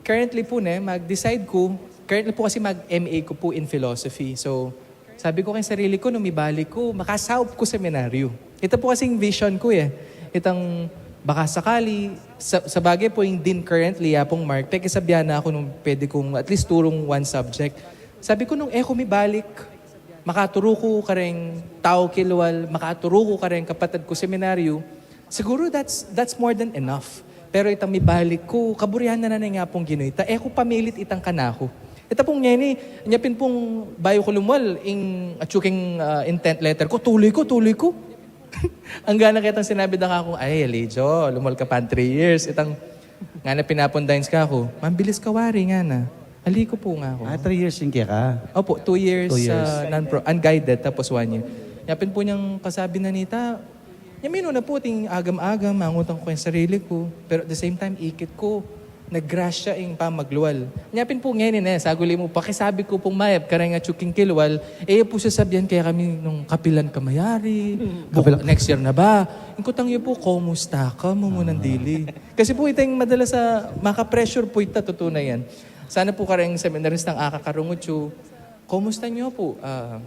currently pu, ne, mag-decide ku, currently pu kasi mag-M A ku pu in philosophy. So, sabi ku keng sarili ku, nung mibalik ku, makasaup ku seminaryo. Ita pu kasing vision ku, e. Itang baka sakali, sa, sabagay pu, ing dean currently, ya pung Mark, pekisabyan na ku nung pwede kung at least turung one subject. Sabi ku, nung e ku mibalik, makaturu ku kareng tau kilwal, makaturu ku kareng kapatad ku seminaryo, siguru that's, that's more than enough. Pero itang mibalik ku, kaburian na na ning Apung Ginu ita, e ku pamilit itang kanaku. Ita pung ngeni, nya pin pung bayu ku lumwal, ing atyu keng, ah, intent letter ku, tuloy ku, tuloy ku. Anggang na ketang sinabi da kaku, "Ay, Elijah, lumwal ka pa three years." Itang, ngana pin Apung Dines kaku, "Mambilis ka wari," ngana. Ali ku pu ngaku. Ah, three years ing keka? Opu, two years, two years, ah, non-pro, unguided, tapos one year. Nya pin pu nyang kasabi na nita, nya minu na pu, ating agam-agam, mangutan ku keng sarili ku. Pero at the same time, ikit ku, naggrasya ing pamaglual. Nya pin pu ngeni ne, saguli mu, pakisabi ku pung mayap kareng atyu king kilwal, e pu sasabyan kekami nung kapilan ka mayari, buk-, kapilan, next year na ba? Ing kutang yu pu, "Kumusta ka?" Mumunang dili. Kasi pu, ita ing madalas a maka-pressure pu ita, tutu na yan. Sana pu kareng seminaristang akakarungut yu, "Kumusta nyo pu?" Ah,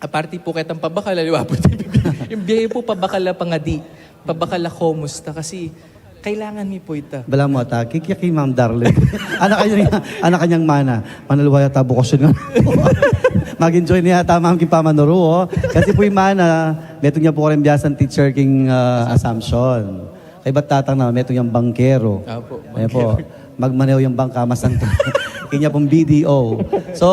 aparte pu ketang pabakal, aliwa pu, ing bie pu pabakal a pangadi, pabakal a kumusta, kasi Kailangan mi po ita. Bala mo ata, kikiki Ma'am Darlene. Anak kanyang, anak kanyang mana. Manalwa yata bukasyon nga. Mag-enjoy na yata, ma'am, king pamanuru, oh. Kasi po yung mana, metung ya po karin biasang teacher king, ah, Assumption. Kaybat tatang na, metung yang bangkero. Apo, ayan po. Bangkero. Magmaneho yang bangka, masanto. Kanya pong B D O. So,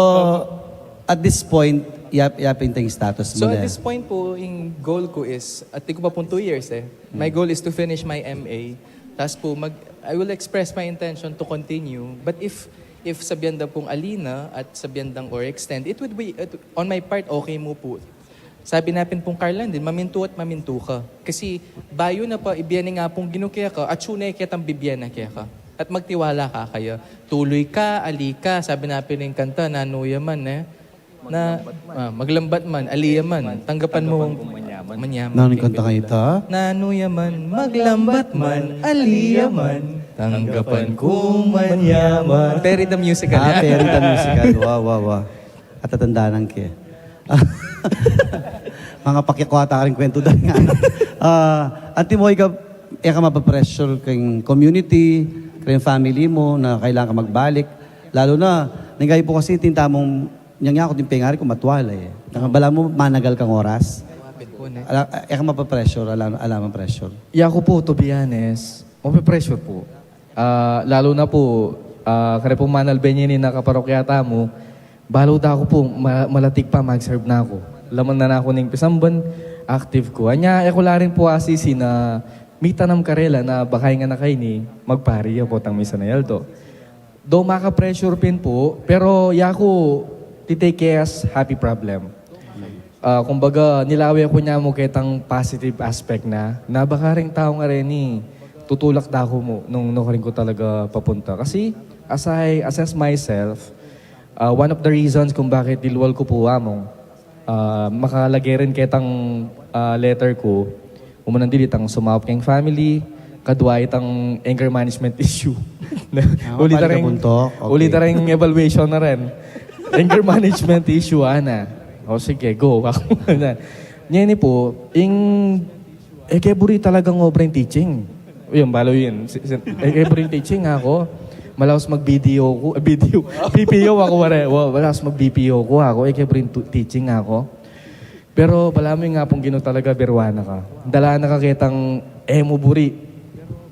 at this point, yap, yap yung status mo. So, at this point po, yung goal ko is, at di ko pa pong two years eh. My goal is to finish my M A. Tapos po, mag, I will express my intention to continue. But if, if sabihan da pong ali na at sabihan dang or extend, it would be, it, on my part, okay mu po. Sabi na pin pong Carl Landin, mamintu at mamintu ka. Kasi bayu na pa, ibie na nga pong Ginu keka, at sune ketang bibie na keka. At magtiwala ka kaya. Tuluy ka, ali ka, sabi na pin ning kanta, nanu ya man, eh. Na, ah, maglambat man, ali ya man, tanggapan mu manyaman. Manyaman. Nanu yung kanta kayta? Nanu ya man, maglambat man, ali ya man, tanggapan kung manyaman. Perry the Musical. Ah, Perry the Musical. Wa, wa, wa. At tatandanan ke. Mga pakikwata ka rin kwento dahil nga. Ah, antimo ika, e ka mapapressure keng community, keng family mo na kailangan ka magbalik. Lalo na, ningay po kasi tinta mong, nyang ako din pengari ko matwala eh. Nang bala mo, managal kang oras. Ala, e ka mapapressure, ala, ala mang pressure. Yaku po, to be honest, mape-pressure po. Ah, lalo na po, ah, kare pong manalbe ini na kaparokya tamu, balu da ku po, ma-, malatig pa mag-serve na ku. Laman na na ku ning pisamban, active ku. Anya, e ku la rin po asisi na mitanam karela na baka ing anak a ini, magpari ya potang misa na yaldo. Though maka-pressure pin po, pero yaku, titake as happy problem. Ah, kumbaga, nilawe ku nya mu ketang positive aspect na, na baka ring tau ngeni, tutulak da ku mu nung nukarin ku talaga papunta. Kasi, as I assess myself, ah, one of the reasons kung bakit dilual ku po among, ah, makalage rin ketang, ah, letter ku, umunan dili itang sumaup keng family, kadwa itang anger management issue. Ah, uli ta ring, uli ta ring evaluation na rin. Anger management issue, ana. O sige, go. Ako na. Ngeni po, ing, e ke buri talagang obra ing teaching. Yun, balo yun. Si, si, e ke buri ing teaching ako. Malakas mag-B D O ku, eh, B D O, B P O ako, wari. Wa-, malakas mag-B P O ku ako. E ke buri ing tu-, teaching ako. Pero balamu ing Apung Ginu talaga, biruan na ka. Dala na ka ketang e mu buri.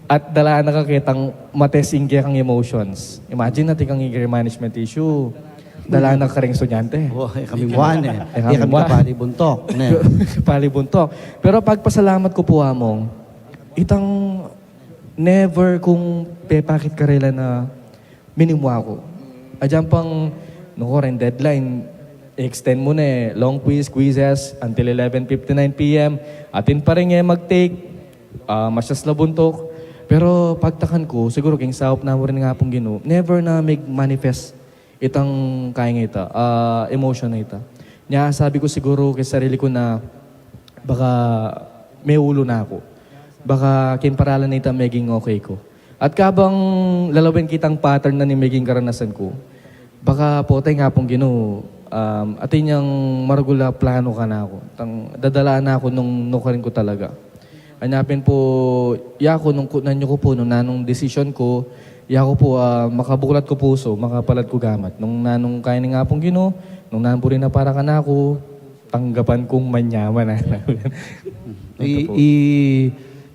At dala na ka ketang matesting kekang emotions. Imagine na, tikang anger management issue. Dala na ka ring estudyante. Oh, e kami muan e. E kami muan. Pali buntok, ne? Pali buntok. Pero pagpasalamat ku po, Among, itang never kung pepakit karela na minimwa ku. Adyang pang, nukarin deadline, extend mu ne, long quiz, quizzes, until eleven fifty-nine P M. Atin pa rin e mag-take, ah, masyas la buntok. Pero pagtakan ku, siguru keng saup na mu rin ing Apung Ginu, never na mig-manifest itang kaya nga ita, ah, emotion na ita. Nya sabi ku siguru keng sarili ku na, baka meulu na ku. Baka keng paralan na ita meging okay ku. At kabang lalawen kitang pattern na ning meging karanasan ku, baka pota ing Apung Ginu, um, atin yang maragul a plano kanaku. Tang dadalaan na ku nung nukarin ku talaga. Anya pin pu, yaku nung ku, nanyu ku pu, nung nanung desisyon ku, yaku pu, ah, makabuklat ku pusu, makapalad ku gamat. Nung nanung kaya ning Apung Ginu, nung nanung buri na para kanaku, tanggapan kung manyaman, ah. I, i,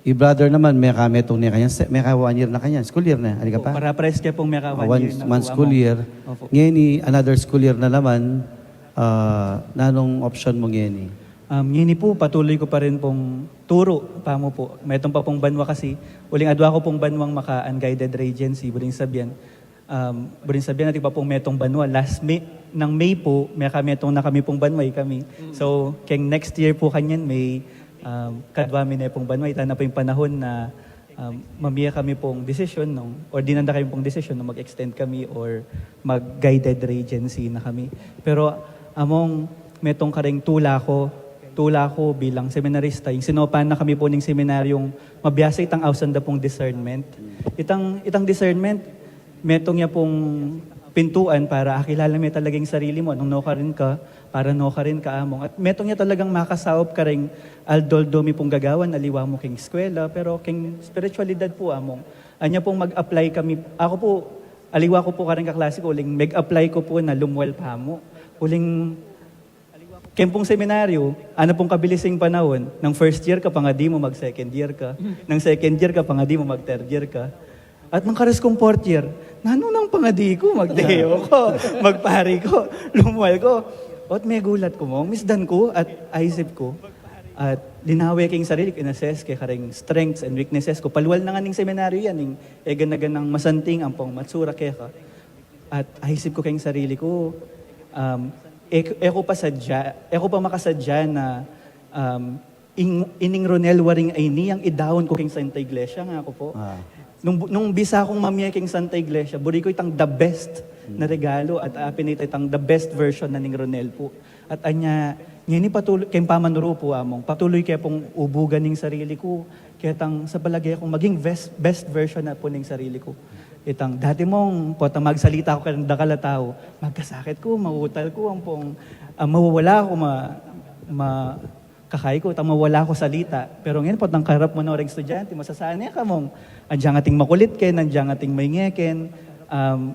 i brother naman, meka metung ne kanyan, se-, meka one year na kanyan, school year na, ali ka pa? Para pares ke pung meka one year na pu, Among. One school year. Opo. Ngeni, another school year na naman, ah, nanung option mu ngeni? Um, ngeni pu, patuloy ku pa rin pung turu, tamu pu. Metung pa pung banwa kasi, uling adwa ku pung banwang maka-unguided regency, buring sabian, um, buring sabian, atin pa pung metung banwa. Last May, nang May pu, meka metung na kami pung banwa, ikami. Mm. So, keng next year pu kanyan May, um, kadwa mi ne pung banwa, ita na pu ing panahun na, um, mamie kami pung desisyon nung, or dinan da kami pung desisyon nung mag-extend kami or mag-guided regency na kami. Pero, Among, metung karing tula ku, tula ku bilang seminarista, ing sinopan na kami pu ning seminaryung mabiasa itang ausan da pung discernment. Itang, itang discernment, metung ya pung pintuan para akilala me talaga ing sarili mu, nung nukarin ka, para no karin ka, Among. At metung ya talagang makasaup karing aldo-aldo mi pung gagawan, aliwa mu king eskwela, pero king espiritualidad pu, Among. Anya pung mag-apply kami, aku pu, aliwa ku pu karing kaklase ku, uling mag-apply ku pu na lumwal pa mu. Uling keng pung seminaryo, ana pung kabilis ing panaun, nang first year ka, pangadi mu mag-second year ka. Nang second year ka, pangadi mu mag-third year ka. At nang karas kung fourth year, nanu nang pangadi ku, magdeo ku, magpari ku, lumwal ku. At megulat ku, Mong, misdan ku at aisip ku. At linawe ke ing sarili ku, in-assess ke karing strengths and weaknesses ku. Palwal na ngan ning seminaryo yan, ing e gana-ganang masanting ampong matsura keka. At aisip ku keng sarili ku, um, e, e ku pa sadya, e ku pa makasadya na, um, ing, ining Ronel waring ayni yang idaun ku keng Santa Iglesia, ngaku pu. Ah. Nung, nung bisa kung mamie keng Santa Iglesia, buri ku itang the best na regalo at apin ita itang the best version na ning Ronel pu. At anya, ngeni patuloy, keng pamanuru pu, Among, patuloy ke pung ubugan ning sarili ku, ketang sa palage kung maging best, best version na pu ning sarili ku. Itang dati, Mong, potang magsalita ku kareng dakal a tau, magkasakit ku, mautal ku, ampong, ah, mawawala ku, ma, ma, kakai ku, itang mawala ku salita. Pero ngeni, potang karap mu no reng estudyante, masasane ka, Mong. Adyang ating makulit ken, adyang ating maingge ken, um,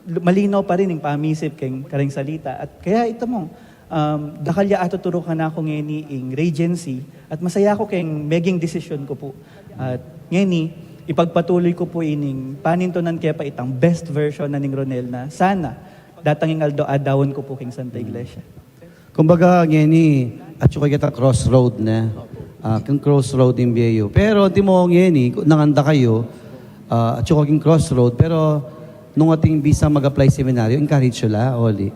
lu-, malino pa rin ing pamisip keng kareng salita. At kaya ita, Mong, um, dakal ya atuturu kanaku ngeni ing Regency, at masaya ku keng meging desisyon ku pu. At ngeni, ipagpatuloy ku pu ining panintunan ke pa itang best version na ning Ronel na sana datang ing aldo adaun ku pu keng Santa Iglesia. Kumbaga, ngeni, atyu ka ketang crossroad, ne? Ah, keng crossroad ing bie yu. Pero, antimo ngeni, nanganda kayu, ah, atyu ka keng crossroad, pero nung atin bisang mag-apply seminaryo, encourage yu la, oli?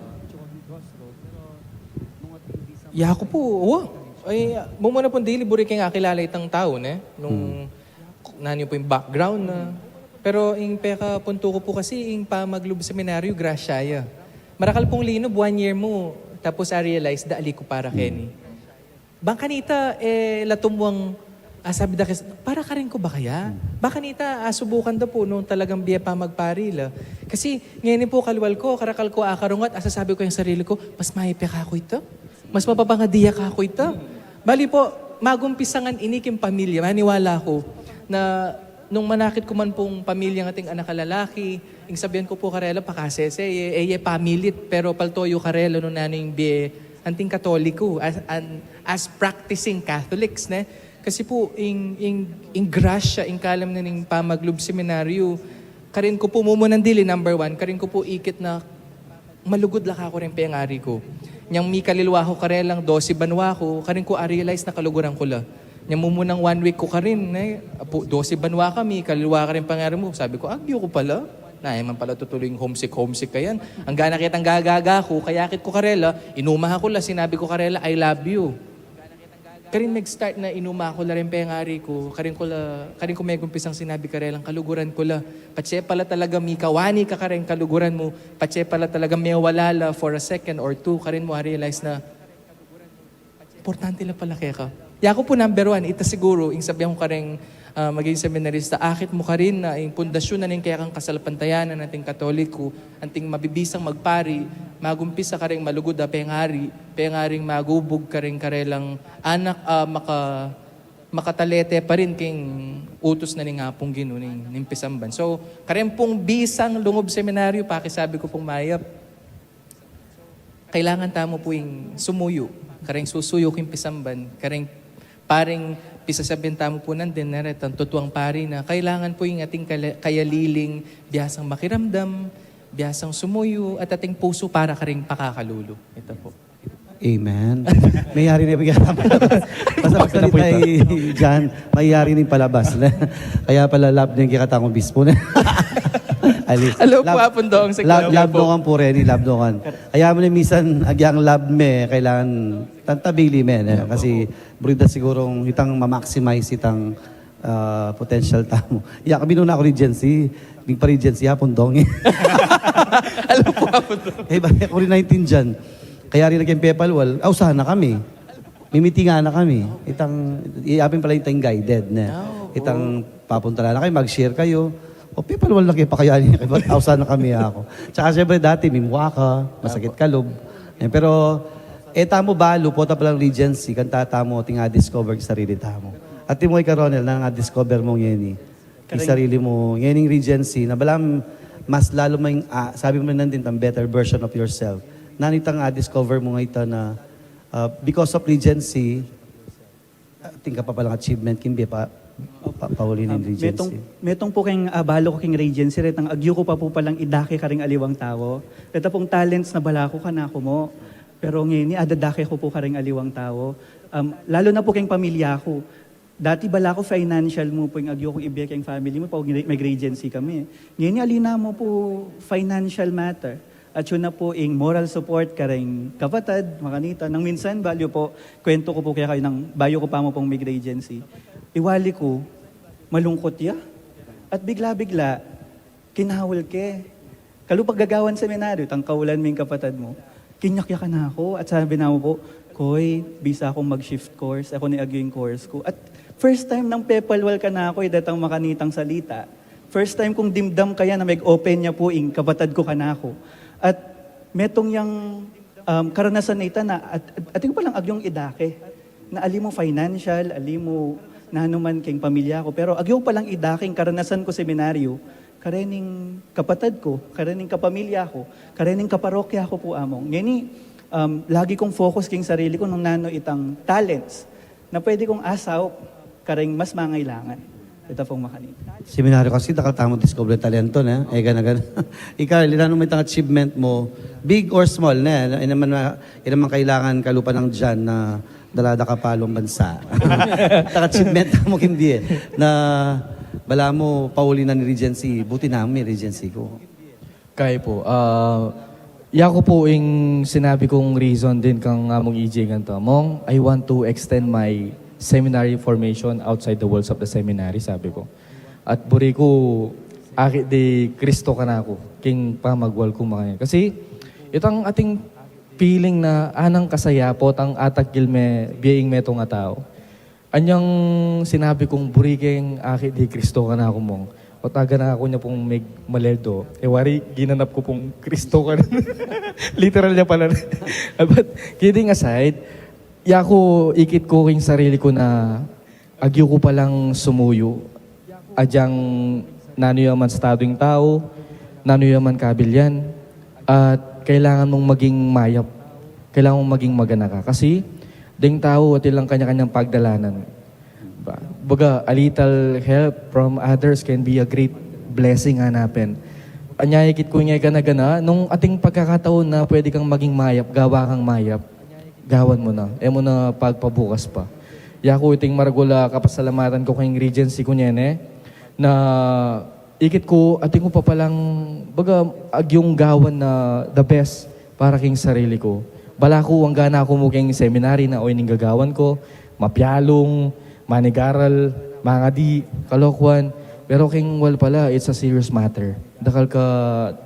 Yaku pu, wa. Ay, mumuna pung dili, buri keng akilala itang tau, ne? Nung nanu pu ing background na. Pero ing pekapuntu ku pu kasi, ing pamaglub seminaryo, grasya ya. Marakal pung linub, one year mu, tapos a-realize da ali ku para keni. Bang kanita, e, latum wang, ah, sabi da kes-, para karin ku ba kaya? Bang kanita, ah, subukan da pu nung talagang bie pa magpari la. Kasi ngeni pu kalwal ku, karakal ku akarungat, asasabi ku ing sarili ku, mas maipeka ku ita. Mas mapapangadi ya kaku ita. Bali pu, magumpisa ngan ini king pamilya. Maniwala ku na nung manakit ku man pung pamilyang ating anak a lalaki, ing sabian ku pu karela, pakasese ye, e ye pamilit, pero palto yu karela nung nanu ing bie, anting Katoliko, as, an, as practicing Catholics, ne? Kasi pu, ing, ing, ing grasya, ing kalam na ning pamaglub seminaryo, karin ku pu mumunang dili, number one, karin ku pu ikit na malugud la kaku reng pengari ku. Nyang mikalilwa ku karelang dose banwa ku, karin ku a-realize na kaluguran ku la. Nyang mumunang one week ku karin, ne, apu, dose banwa kami, kalilwa ka reng pengari mu. Sabi ku, agyu ku pala. Na, e man pala tutuloy ing homesick, homesick ka yan. Anggang na ketang gagaga ku, kayakit ku karela, inuma ku la, sinabi ku karela, "I love you." Karin nag-start na inuma ku la reng pengari ku, karin ku la, karin ku megumpisang sinabi karelang kaluguran ku la. Patse pala talaga mikawani ka kareng kaluguran mu, patse pala talaga mewala la for a second or two, karin mu a-realize na importante la pala keka. Yaku pu number one, ita siguru, ing sabian ku kareng, ah, maging seminarista, akit mu karin na ing pundasyon na ning kekang kasalpantayanan ating Katoliko, anting mabibisang magpari, magumpisa kareng malugud a pengari, pengaring magubug kareng karelang anak, ah, maka-, makatalete pa rin king utus na ning Apung Ginu ning, ning pisamban. So, kareng pung bisang lungub seminaryo, pakisabi ku pung mayap, kailangan tamu pu ing sumuyu, kareng susuyu king pisamban, kareng paring pisasabian tamu pu nandin, nanu retang tutuang pari na, kailangan pu ing ating kala-, kayaliling biasang makiramdam, biasang sumuyu, at ating pusu para kareng pakakalulu. Ita pu. Amen. Mayari na pu yata. Basta magsalita i John, mayari na ing palabas na. Kaya pala love na ing kekatang obispo na. Ali. Hello pu, Apung Dong. Love, love Dong pu reni, love Dong. Kaya mu na minsan, agyang love me, kailangan tantabili me, ne? Kasi buri da sigurung itang ma-maximize itang, ah, potential tamu. Ya, kami nung naka-regency, nagpa-regency, Apung Dong. Hello pu, Apung Dong. Eh, bakit ako rin naintindihan? Kaya rin naging pepalwal, ausan na kami. Mimitingan na kami. Itang, i-, apin pala itang guided, ne? Ah, oo. Itang papunta na kayo, mag-share kayo. O, pepalwal na kayo, pakayani na kayo, ausan na kami ako. Tsaka syempre dati, mimwa ka, masakit ka lub. Eh, pero, E tamu balu, pota pa lang Regency, kanita tamu ating a-discover ing sarili tamu. At ikaw, Ronel, nanung a-discover mu ngeni ing sarili mu, ngeni ing Regency, na balamu mas lalu mu ing, ah, sabi mu nandin, itang better version of yourself. Nanu itang a-discover mu ngeni na, ah, because of Regency, atin ka pa palang achievement king bie pa, pa, pauli ning Regency. Metung, metung pu keng, ah, balu ku keng Regency, retang agyu ku pa pu palang idake karing aliwang tau. Reta pung talents na balaku kanaku mu. Pero ngeni, adadake ku pu karing aliwang tau. Um, lalu na pu keng pamilya ku. Dati balaku financial mu pu ing agyu kung ibie keng family mu, pag mag-Regency kami. Ngeni, ali na mu pu financial matter. At yun na pu ing moral support karing kapatad, makanita. Nang minsan, balu pu, kwentu ku pu kekayu nang bayu ku pa mu pung mag-Regency. Iwali ku, malungkut ya. At bigla-bigla, kinaul ke. Kalupa gagawan seminaryo, itang kaulan me ing kapatad mu. Kinyak ya kanaku, at sabi na mu pu, "Koy, bisa kung mag-shift course, e ku ne agyu ing course ku." At first time nang pepalwal kanaku, e, detang makanitang salita. First time kung dimdam kaya na meg-open ya pu ing kapatad ku kanaku. At metung yang, um, karanasan na ita na, at, at, atin ku palang agyung idake. Na ali mu financial, ali mu nanu man keng pamilya ku. Pero agyu palang idake ing karanasan ku seminaryo, karening kapatad ku, karening kapamilya ku, karening kaparokya ku pu, Among. Ngeni, um, lagi kung focus keng sarili ku nung nanu itang talents na pwede kung asaup kareng mas mangailangan. Ita pung makanita. Seminaryo kasi, dakal tamu discover talento na, e, gana-gana. Ika, Carl, nanu mu itang achievement mu, big or small, ne? E naman, e naman kailangan kalupa nang diyan na dala da ka pa lung bansa. Itang achievement mu king bie na balamu pauli na ning Regency, buti na me-Regency ku. Kaya pu, ah, yaku pu ing sinabi kung reason din kang Among E J kanita, "Mong, I want to extend my seminary formation outside the walls of the seminary," sabi ku. At buri ku, akit di Kristo kanaku, king pamagwal ku makanyan. Kasi, itang ating feeling na anang kasaya pu, itang atakil me, bie ing metung a tau. Anyang sinabi kung buri keng akit di Kristo kanaku, Mong. O taga na aku nya pung mig-, maleldo. E wari, ginanap ku pung Kristo ka. Literal ya pala. But, kidding aside, yaku ikit ku king sarili ku na agyu ku palang sumuyu. Adyang nanu ya man estadu ing tau, nanu ya man kabilyan, at kailangan mung maging mayap. Kailangan mung maging magana ka. Kasi, ding tau, atin lang kanya-kanyang pagdalanan. Ba-, baga, a little help from others can be a great blessing, ngana pin. Anya ikit ku ing gana-gana, nung ating pagkakataon na pwede kang maging mayap, gawa kang mayap, gawan mu na. E mu na pagpabukas pa. Yaku iting maragul a kapasalamatan ku keng Regency ku ngeni, na ikit ku, atin ku pa palang, baga, agyung gawan na the best para king sarili ku. Balaku, angga na ku mu keng seminary na oyni ing gagawan ku, mapialung, manigaral, mangadi, kalokuan. Pero keng wal pala, it's a serious matter. Dakal ka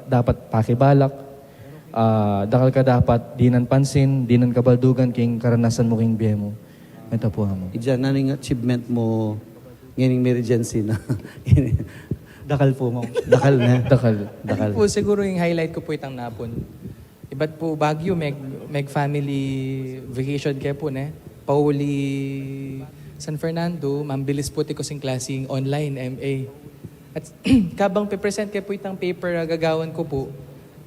dapat pakibalak, ah, dakal ka dapat dinan pansin, dinan kabaldugan keng karanasan mu keng bie mu. Ita pu, Among. Ijan, nanu ing achievement mu ngening me-Regency na? Dakal pu, Mong. Dakal na. Dakal. Dakal. Atin pu, siguru ing highlight ku pu itang napun. Ibat pu Baguio, meg-, meg-family vacation ke pu, ne? Pauli San Fernando, mambilis pu tiku sing klase online, M A. At kabang pe-present ke pu itang paper a gagawan ku pu,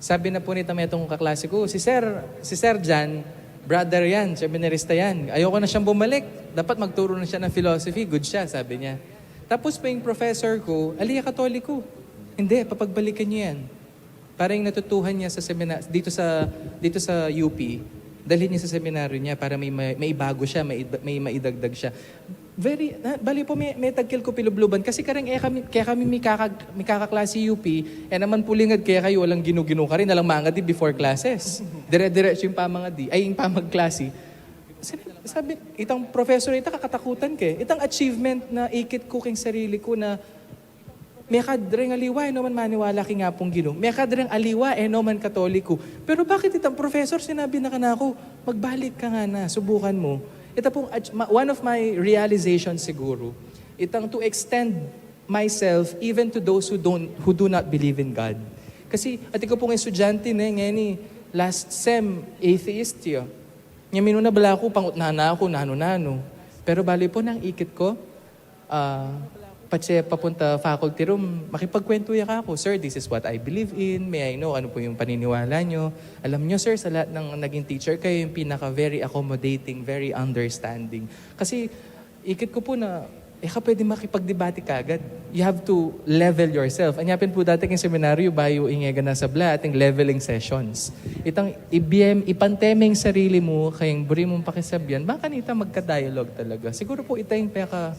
sabi na pu nitang metung kaklase ku, "Si Sir, si Sir Jan, brother yan, seminarista yan. Ayoko na siyang bumalik. Dapat magturo na siya ng philosophy, good siya," sabi niya. Tapos pu ing professor ku, ali ya Katoliko. "Hindi, papagbalikan niyo yan." Para yung natutuhan niya sa semina-, dito sa, dito sa U P, dalhin niya sa seminaryo niya para may, may, may ibago siya, may, may maidagdag siya. Very, na, bali pu, me-, metagkil ku pilubluban. Kasi kareng e kami, kaya kami mikaka-, mikakaklase U P, e naman pu lingad kaya kayu, alang ginu-ginu karin, alang mangadi before classes. Dire-diretso yung pamangadi, ay, yung pamagklase. Sabi, sabi, itang professor, ita kakatakutan ke. Itang achievement na ikit ku keng sarili ku na mekad reng aliwa, e no man maniwala king Apung Ginu. Mekad reng aliwa, e no man Katoliko. Pero bakit itang professor sinabi na kanaku, "Magbalik ka, ngana, subukan mu." Ita pung ach-, ma-, one of my realizations siguro, itang to extend myself even to those who don't, who do not believe in God. Kasi, atin ku pung estudyante, ne, ngeni, last sem, atheist ya. Nya minuna bala ku, pangutnan na ku nanu-nanu. Pero bale pu nang ikit ku, ah, patse papunta faculty room, makipagkwentu ya kaku, "Sir, this is what I believe in. May I know ano po yung paniniwala nyo?" Alam nyo, sir, sa lahat ng naging teacher, kayo yung pinaka very accommodating, very understanding. Kasi ikit ku pu na, e ka pwede makipagdebate kagad. You have to level yourself. Anya pin pu dati king seminaryo, bayu ing e gana sabla, ating leveling sessions. Itang ibiem, ipante me ing sarili mu keng buri mung pakisabyan, bang kanita magka-dialogue talaga. Siguro pu ita ing peka,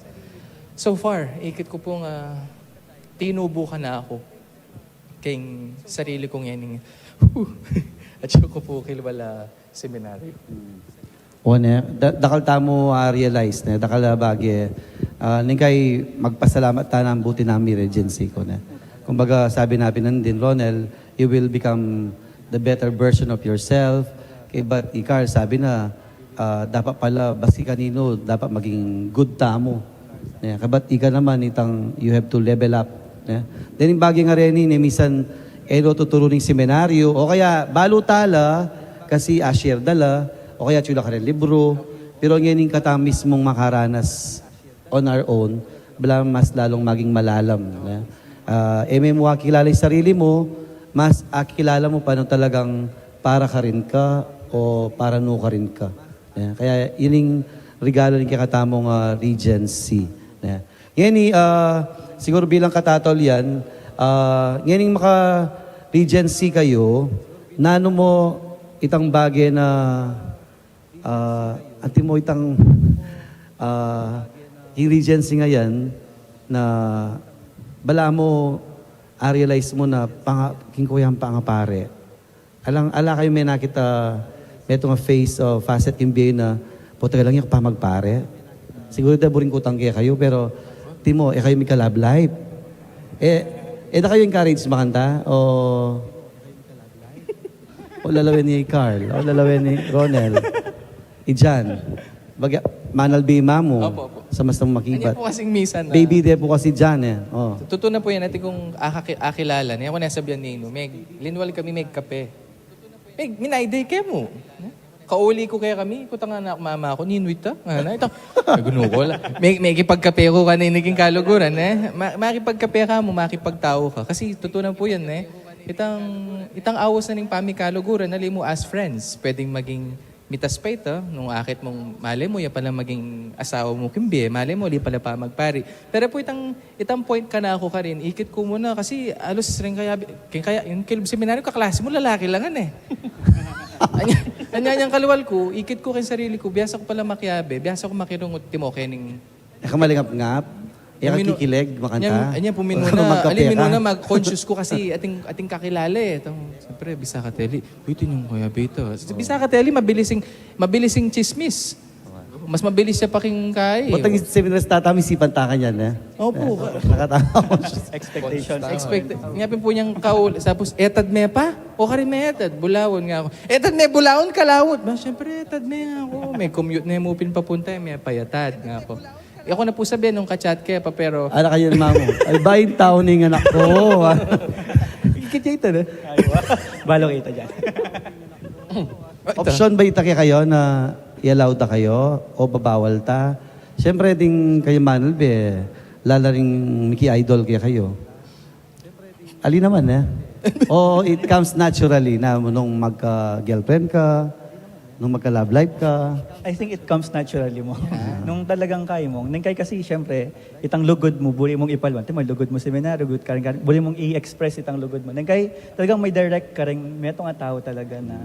so far, ikit ku pung, ah, tinubu ka na aku keng sarili kung ening, at saka ku pu kilwala seminaryo. O, ne, da-, dakal tamu, ah, realize, ne, dakal a bage, ah, ning kai magpasalamat ta nang buti nang Regency ku, ne. Kumbaga, sabi na pin nandin, Ronel, you will become the better version of yourself. Kaya ba, i Carl, sabi na, ah, dapat pala, baski kaninu, dapat maging good tamu. Ne, kabat ika naman, itang you have to level up. Ne? Then, ing bage nga reni, ne, minsan, e no tuturu ning seminaryo, o kaya, balu ta la, kasi a-share da la, o kaya, atiu la karing libru, pero ngening kata mismung makaranas on our own, bala mas lalung maging malalam. Ne? Ah, e me mu akilala ing sarili mu, mas akilala mu pa nung talagang para karin ka o para nu karin ka. Ne? Kaya yun ing regalo ning kekatamung, ah, Regency. Ne? Ngeni, ah, siguro bilang katataulian, ah, ngening maka-Regency kayu, nanu mu itang bage na, ah, antimo itang, ah, ing Regency ngayan na bala mu a-realize mu na panga-, king kuyang pangapare. Alang, ala kayu menakit a metung a face o facet king bie na, "Pota, e lang ya ku pa magpare." Siguru ita buring kutang kekayu, pero timo, e kayu mika-love life. E, e da kayu encourage makanta? O, o lalawen ni Carl, o lalawen ni Ronel. I Jan. Baga, manalbi mamu. Opo, opo. Sa mas makibat. Anya pu kasing misan na. Baby de pu kasi Jan, e. O. Tutu na pu yan, atin kung akaki-, akilala. Nya ku na sabyan ninu, me-, linwal kami megkape. Me-, minayday ke mu. Kauli ku kekami, kutang anak mama ku, "Ninu ita?" Ngana, ita. Nagunu ku la. Me-, mekipagkape ku kanini king kaluguran, e. Ma-, makipagkape ka mu, makipagtau ka. Kasi tutu na pu yan, e. Itang, itang awus na ning pamikaluguran, ali mu as friends, pwedeng maging mitas pa ita, nung akit mung male mu, ya pala maging asawa mu king bie, male mu, ali pala pa magpari. Pero pu itang, itang point kanaku karin, ikit ku mu na, kasi alus rin kaya, king kaya, yung kilub seminaryo, kaklase mu, lalaki la ngan e. Anya, anya, anyang kalual ku, ikit ku king sarili ku, biasa ku pala makiabe, biasa ku makirungut, timo, kening E ka malingap-ngap? E ka kikilig makanta? Anya, anya, pu minuna, ali minuna mag-conscious ku kasi ating, ating kakilala e. Itang, siyempre, bisa ka teli. Uy, tinyang kaya beta. Bisa ka teli, mabilis ing, mabilis ing chismis. Mas mabilis ya pa king kai. Ba't ang seminaryo tata, misipan ta kanyan, e? Opo. Nakatama. Expectations. Expect, nya pin pu nyang kaul-, tapos, "Etad me pa?" "O, karin me etad, bulawan," nga ku. "Etad me bulawan, kalawut." Ba, siyempre, etad me nga ku. Me-commute ne mu pin papunta, e, me payatad nga ku. E ku na pu sabian nung ka-chat ke pa, pero ala kayu, mamu. Ay, bain tau ning anak ku. Ikit ya ita, ne? Balo kita dyan. Option ba ita kekayu na i-allow da kayu o babawal ta? Siyempre, ding kayu manalbi, e, lala ring miki-idol kekayu. Ali naman, e. O, it comes naturally na nung magka-girlfriend ka, nung magka-love life ka. I think it comes naturally mu. Nung talagang kaya mu. Nung kaya kasi, siyempre, itang lugud mu, buri mung ipalwan. Timo, lugud mu seminaryo, lugud karin-karin, buri mung i-express itang lugud mu. Nung kaya talagang may direct karing, metung a tau talaga na,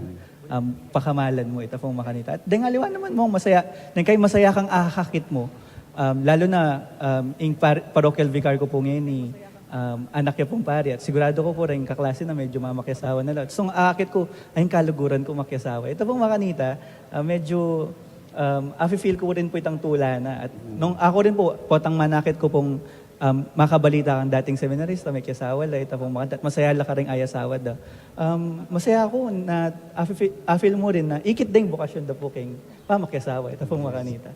um, pakamalan mu, ita pung makanita. At deng aliwa naman mu, masaya, nung kaya masaya kang akakit mu. Um, lalu na, um, ing par-, parochial vicar ku pu ngeni, um, anak ya pung pari, at sigurado ku pu ring kaklase na medyo mamakiasawa na la. So, akit ku, ay, ing kaluguran ku makiasawa. Ita pung makanita, ah, medyo, um, afi-feel ku rin pu itang tula na. At nung aku rin pu, potang manakit ku pung, um, makabalita kang dating seminarista, mekiasawa la, ita pung makanita, at masaya la karing ayasawa da. Um, masaya ku na afi-, afi-feel mu rin na ikit deng bokasyon da pu keng pamakiasawa, ita pung makanita.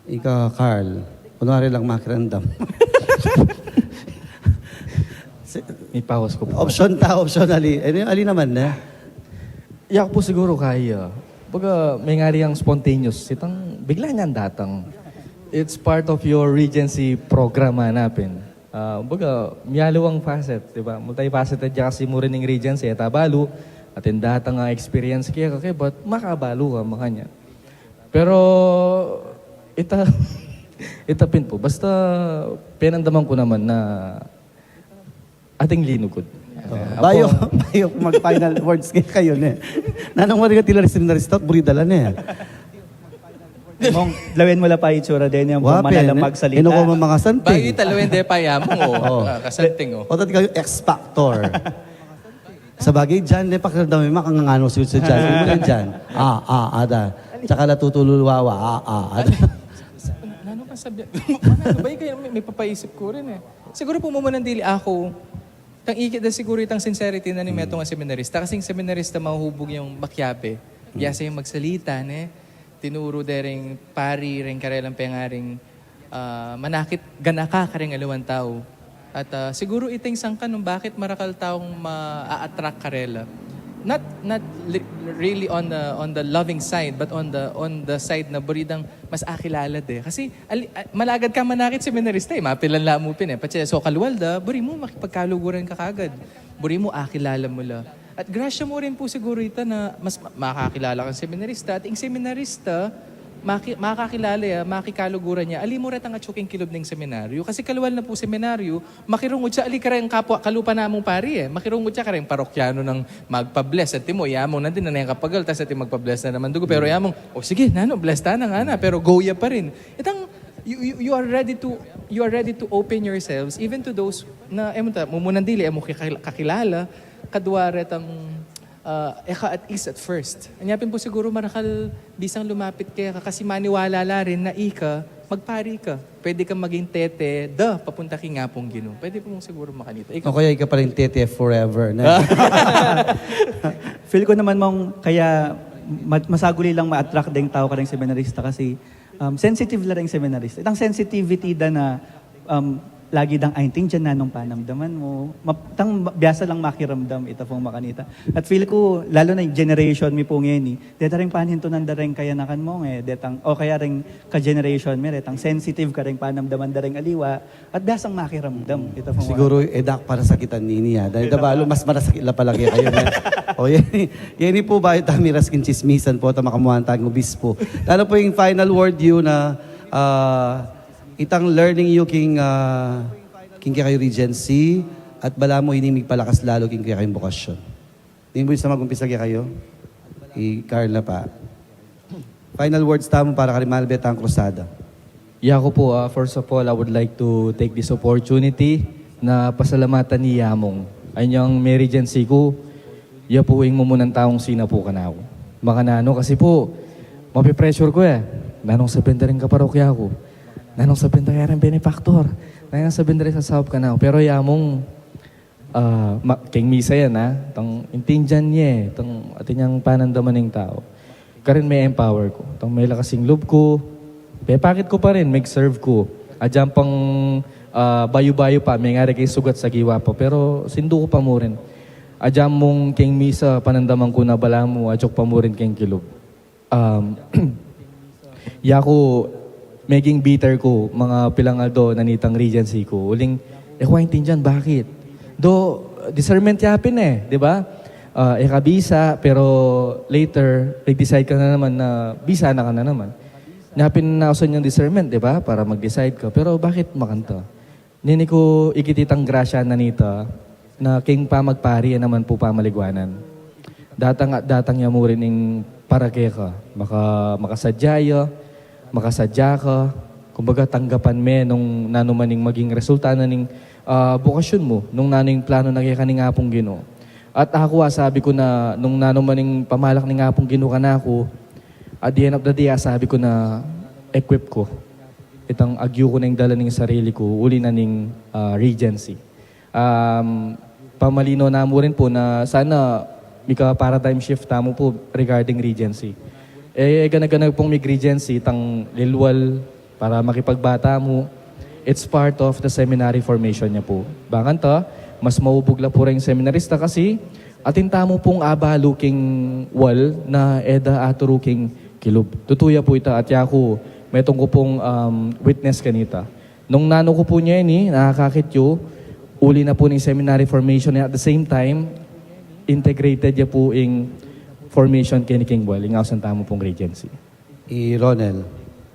Ika, Carl, kunwari lang makiramdam. Si-, May paus ku pu. Option ta, option ali. Ano yung ali naman na? Yaku pu siguru kaya. Baga, mengari yang spontaneous. Itang bigla niyang datang. It's part of your regency program, hanapin. Ah, baga, mialiwang facet, di ba? Multifaceted ya kasi mu rin ing regency, e ta balu, atin datang a experience kaya, kaya, but makabalu ka, makanya. Pero, ita, ita pin pu, basta, penandaman ku naman na ating linugud. Oh, bayu, bayu mag-final words kaya kayu, ne. Nanung wari ka tila seminarista, buri da la, ne. Mong, lawen mu la pa itsura den, yang wa, pumana la magsalita. Ino ko mga santing. Bayu ita lawen de pa yamu, o. Oh. Ah, kasanting, o. O, tati kayu X Factor. Sabagay, diyan, ne, pakiramdam mo, makangangano si, si Jan. Sino yan, Jan? Ah, ah, ada. Tsaka la tutulul wawa, ah, ah, ada. Nanu ka sabi? Nanu ba yung may, may papaisip ku rin, e. Siguru pumumunang dili aku, kang ikit da siguru itang sincerity na ning metung a seminarista. Kasi ing seminarista, mahuhubug yang makiabe. Biasa yang magsalita, ne? Tinuru de ring pari, ring karelang pengaring, ah, manakit ganaka karing aliwang tau. At, ah, siguru ita ing sangkan nung bakit marakal taung ma-attract karela. Not, not li-, really on the, on the loving side, but on the, on the side na buri dang mas akilala de. Kasi, ali-, a-, malagad ka manakit seminarista, e. Mapilan la mu pin, e. Patse, so, kalual da, buri mu makipagkaluguran ka kagad. Buri mu akilala mu la. At grasya mu rin pu siguru ita na mas ma-, makakilala kang seminarista. At ing seminarista, maki-, makakilala ya, makikaluguran ya, ali mu retang atsu king kilub ning seminaryo. Kasi kalual na pu seminaryo, makirungud siya, ali kareng kapwa kalupa namung pari, e. Makirungud siya kareng parokyano nang magpa-bless. At timo, yamung nandin na neng kapagal, tas at magpa-bless na naman dugu. Pero yamung, o sige, nanu, bless ta na nga na, pero go ya pa rin. Itang, you, you, you are ready to, you are ready to open yourselves, even to those na, e mu ta, mumunang dili, e mu kakil-, kakilala, kadwa retang, ah, e ka at ease at first. Anya pin pu siguru marakal bisang lumapit keka kasi maniwala la rin na ika, magpari ka. Pwede kang maging tete da papunta king Apung Ginu. Pwede pu mung siguru makanita. Ikaw? O kaya ika pa rin tete forever, ne? Feel ku naman, Mong, kaya ma-, masaguli lang ma-attract deng tau kareng seminarista kasi, um, sensitive la ring seminarista. Itang sensitivity da na, um, lagi dang aintindian nanung panamdaman mu. Ma-, tang ma-, biasa lang makiramdam, ita pung makanita. At feel ku, lalo na ing generation mi pu ngeni, deta ring panintunan da ring kayanakan mu, e, detang, o kaya ring ka-generation mi, retang sensitive kareng panamdaman da ring aliwa, at biasang makiramdam, ita pung makanita. Siguru, e da ku pa nasakitan nini, a. Dahil da balu, mas manasakit la pala kaya kayu, ne. O, yeni, yeni pu, bayu tamu miras king tsismisan pu, at makamuan tayung ubis pu. Nanu pu ing final word yu na, ah, itang learning yu king, ah, king kekayu regency, at balamu ini migpalakas lalu king kekayung bokasyon. Ding buwis na mag-umpisa kekayu, i Carla pa. Final words tamu para karing malbe tang krusada. Yaku pu, ah, first of all, I would like to take this opportunity na pasalamatan i Yamung. Anyang me-regency ku, ya pu ing mumunan taung sinapu kanaku. Makananu kasi pu, mape-pressure ku, e. Nanung sabian da ring kaparokya ku? Nanung sabian da kaya ring benefactor? Nanung sabian da ring sasaup kanaku? Pero Yamung, ah, ma-, keng misa yan, a. Tang intindian ye, tang atin yang panandaman ning tau. Karin me-empower ku. Tang melakas ing lub ku, pepakit ku pa rin, meg-serve ku. Agyang pang, ah, bayu-bayu pa, mengari keng sugat sagiwa pa, pero sindu ku pa mu rin. Agyang mung keng misa, panandaman ku na balamu, agyang pa mu rin keng kilub. Um, yaku, meging bitter ku, mga pilang aldo na nitang regency ku. Uling, e ku aintindian bakit. Do, discernment ya pin e, di ba? Ah, e ka bisa, pero later, nag-decide ka na naman na bisa na ka na naman. Nya pin nausan yang discernment, di ba? Para mag-decide ka. Pero bakit makanta? Nini ku ikit itang grasya na nita, na king pamagpari ya naman pu pamaliguanan. Datang at datang ya mu rin ing para keka, maka-, makasadya ya, makasadya ka, kumbaga tanggapan me nung nanu man ing maging resulta na ning, ah, bokasyon mu, nung nanu ing plano na keka ning Apung Ginu. At aku, asabi ku na nung nanu man ing pamalak ning Apung Ginu kanaku, at the end of the day, asabi ku na equip ku. Itang agyu ku na ing dala ning sarili ku, uli na ning, ah, regency. Um, pamalino na mu rin pu na sana mika-paradigm shift tamu pu regarding regency. E, e gana-gana pung mig-regency, tang lilwal para makipagbata mu. It's part of the seminary formation ya pu. Bakanta, mas maubug la pu reng seminarista kasi atin tamu pung abalu king wal na e da aturu king kilub. Tutu ya pu ita at yaku, metung ku pung, um, witness kanita. Nung nanu ku pu ngeni, nakakakit yu, uli na pu ning seminary formation, at the same time, integrated ya pu ing formation keni king wal, ing ausan tamu pung Regency. I Ronel.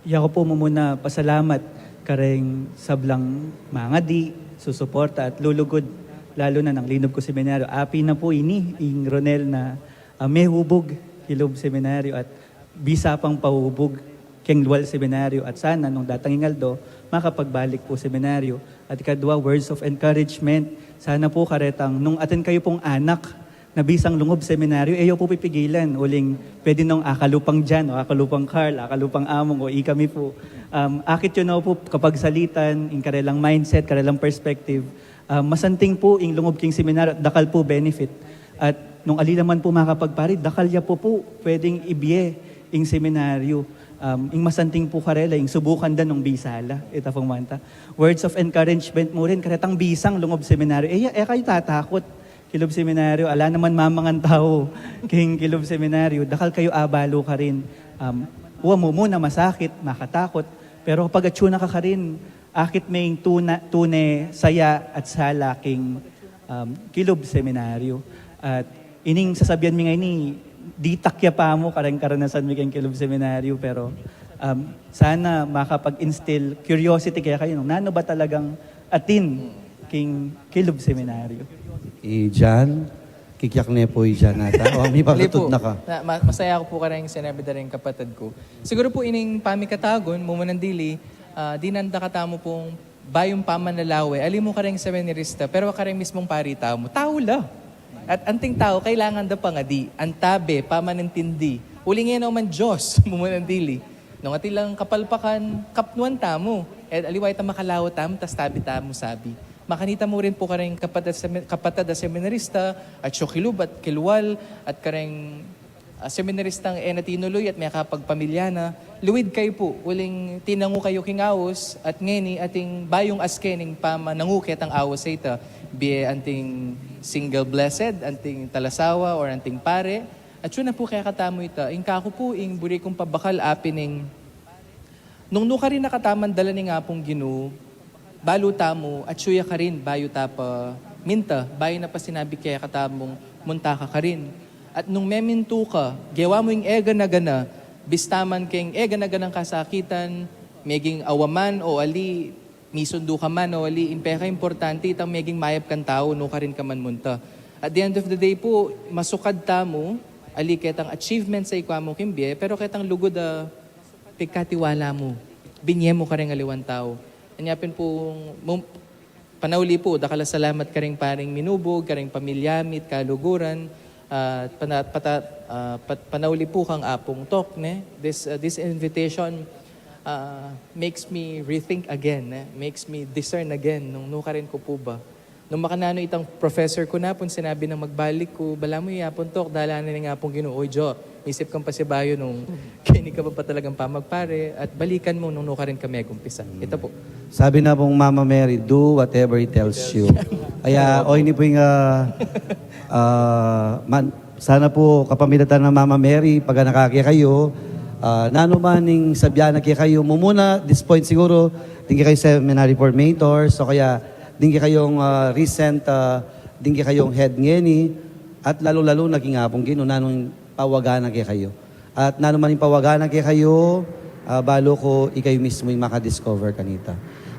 Yaku pu mumuna pasalamat kareng sablang mangadi, susuporta at lulugud, lalu na nang Linub ku Seminaryo. Api na pu ini ing Ronel na, ah, mehubug kilub seminaryo at bisa pang pahubug keng lual seminaryo at sana nung datang ing aldo, makapagbalik pu seminaryo. At ikadwa, words of encouragement. Sana pu karetang nung atin kayu pung anak na bisang lungub seminaryo, e yu pu pipigilan. Uling pwede nung akalupang Jan o akalupang Carl, akalupang Among o ikami pu. Um, akit yu na pu kapagsalitan, ing karelang mindset, karelang perspective. Um, masanting pu ing lungub king seminaryo at dakal pu benefit. At nung ali la man pu makapagpari, dakal ya pu pu pwedeng ibie ing seminaryo. Um, ing masanting pu karela, ing subukan da nung bisa la. Ita pung manta. Words of encouragement mu rin, karetang bisang lungub seminaryo. E, e kayu tatakut. Kilub seminaryo, ala naman mamangan tau king kilub seminaryo, dakal kayu abalu karin. Um, wa mu muna masakit, makatakut, pero kapag atsu na ka karin, akit me ing tuna-, tune saya at sala king, um, kilub seminaryo. At ining sasabian mi ngeni, ditak ya pamu kareng karanasan mi king kilub seminaryo, pero, um, sana makapag-instill curiosity kekayu nung nanu ba talagang atin king kilub seminaryo. I Jan, kikyak ne pu i Jan ata. O, mi Hindi pagatut pu. Na ka. Na, ma-, masaya ku pu kareng sinabi da ring kapatad ku. Siguru pu ining pamikatagun, mumunang dili, ah, dinan da katamu pung bayung pamanlalawe. Ali mu kareng seminarista, pero kareng mismung pari tamu. Tau la. At anting tau, kailangan da pangadi, antabe, pamanintindi. Uling e naman Diyos, mumunang dili. Nung atin lang kapalpakan, kapnuan tamu. E aliwa ita makalawa tamu, tas tabi tamu sabi. Makanita mu rin pu kareng kapatad a semi-, kapatad a seminarista, at syo kilub at kilwal, at kareng, ah, seminaristang e na tinuluy at mekapagpamilya na, luid kayu pu, uling tinangu kayu king aus, at ngeni ating bayung aske ning pamanangu ketang aus a ita, bie anting single blessed, anting talasawa, or anting pare, at syo na pu kekatamu ita, ing kaku pu, ing buri kung pabakal apin ing Nung nukarin na katamu mandala ning Apung Ginu, balu tamu, atsu ya karin, bayu ta pa minta, bayu na pa sinabi kekatamung munta ka karin. At nung memintu ka, gewa mu ing e gana-gana, bista man keng e gana-ganang kasakitan, meging awa man o ali, misundu ka man o ali, ing pekaimportante, itang meging mayap kang tau, nukarin ka man munta. At the end of the day pu, masukad tamu, ali ketang achievements a ikwa mu king bie, pero ketang lugud a pigkatiwala mu, binie mu kareng aliwang tau. Anya pin pu, mu-, panauli pu, dakal a salamat kareng paring minubug, kareng pamilya mi, kaluguran, ah, pana-, pata-, ah, pat-, panauli pu kang Apung Tok, ne? This, ah, this invitation, ah, makes me rethink again, ne? Makes me discern again nung nukarin ku pu ba. Nung makananu itang professor ku na pun sinabi nang magbalik ku, balamu ya pun, Tok, dalanan ning Apung Ginu, oy, Jo, misip kang pasibayu nung keni ka pa talagang pamagpare, at balikan mu nung nukarin ka megumpisa. Ita pu. Sabi na pung Mama Mary, "Do whatever he tells you." Kaya, oy, ini pu ing, ah, ah, man, sana pu kapamilatan nang Mama Mary, pag-anak kekayu, ah, nanu man ing sabian na kekayu, mumuna, this point siguro, ding kekayu seminary formators, o kaya ding kekayung, ah, recent, ah, ding kekayung head ngeni, at lalu-lalu na king Apung Ginu, nanung pawagan na kekayu. At nanu man ing pawagan na kekayu, ah, balu ku ikayu mismu ing makadiscover kanita.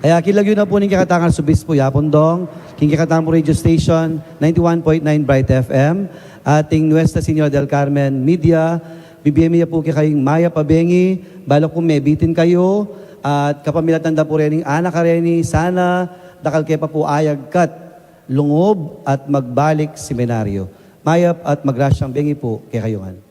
Kaya king lagyu na pu ning kekatang Arsobispo Yapon Dong, king kekatang pu radio station, ninety-one point nine Bright F M, at ing Nuestra Señora del Carmen Media, bibie mi ya pu kekayu ing mayap a bengi, balu ku mebitin kayu, at kapamilatan da pu reni ing anak kareni, sana dakal ke pa pu ayagkat, lungub at magbalik seminaryo. Mayap at magrasyang bengi pu kekayu ngan.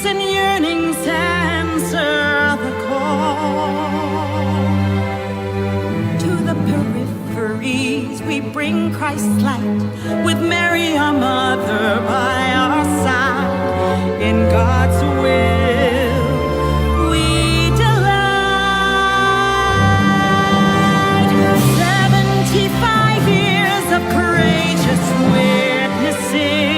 and yearnings answer the call. To the peripheries we bring Christ's light, with Mary our mother by our side. In God's will we delight. Seventy-five years of courageous witnessing.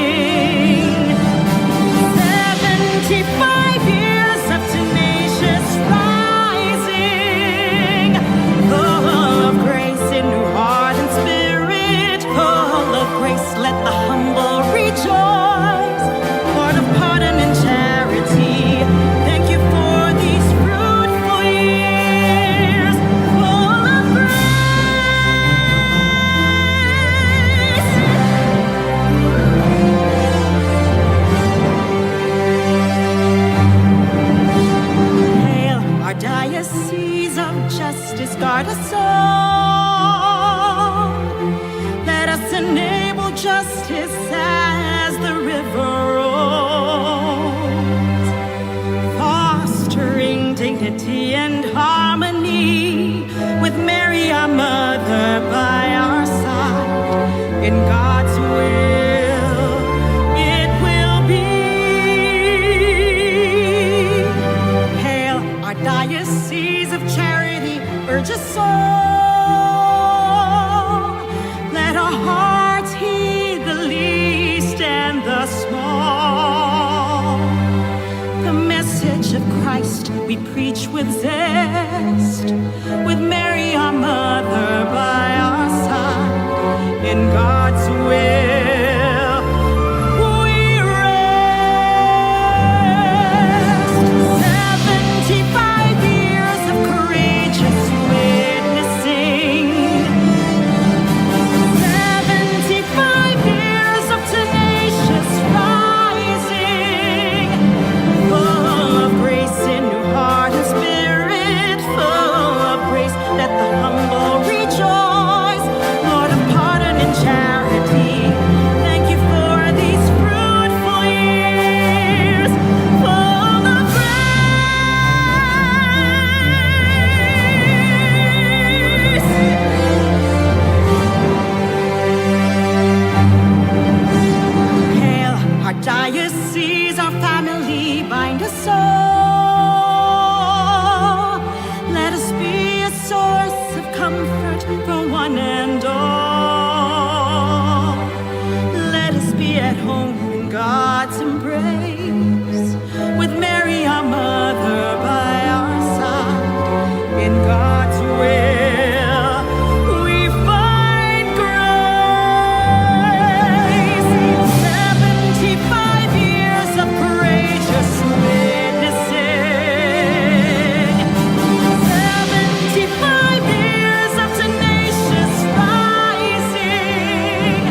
Seventy-five years of tenacious rising. Full of grace in new heart and spirit. Full of grace, let the humble rejoice. Lord of pardon and charity, thank you for these fruitful years. Full of grace. Hail, our diocese of justice, guard us all. Let us enable justice as the river rolls, fostering dignity and harmony, with Mary our mother by our side. In God's will it will be. Hail, our diocese of charity, urge us all. Let our hearts heed the least and the small. The message of Christ we preach with zest, with Mary our mother by our side. In God's will we rest. Seventy-five years of courageous witnessing. Seventy-five years of tenacious rising. Full of grace in new heart and spirit. Full of grace, let the humble rejoice. Lord of pardon and charity, thank you for these fruitful years. Full of grace. Hail, our diocese, our family, bind us all. Let us be a source of comfort for one and all. Let us be at home in God's embrace, with Mary our mother by our side. In God's will we find grace. Seventy-five years of courageous witnessing. Seventy-five years of tenacious rising.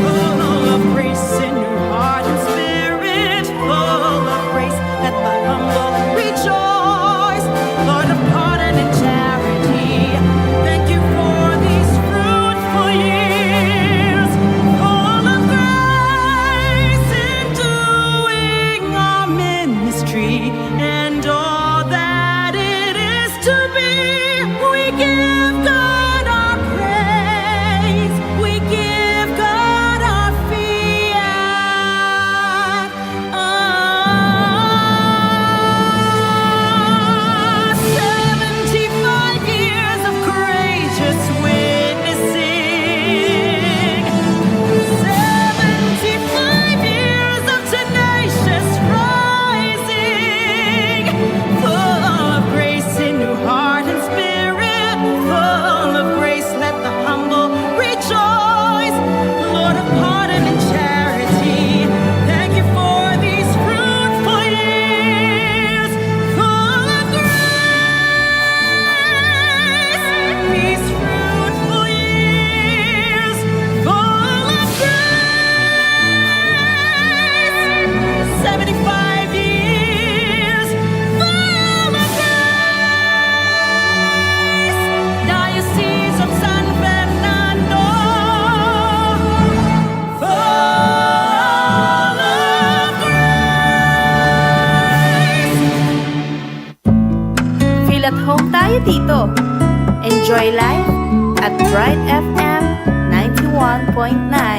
Full of grace in new heart and spirit. Full of grace, let the humble rejoice. Lord of pardon and charity, thank you for these fruitful years. Full of grace in doing our ministry and all that it is to be. We give God our praise. We give God our fiat. Ah, seventy-five years of courageous witnessing. Seventy-five years of tenacious rising. Full of grace in new heart and spirit. Tito. Enjoy life at Bright F M ninety-one point nine.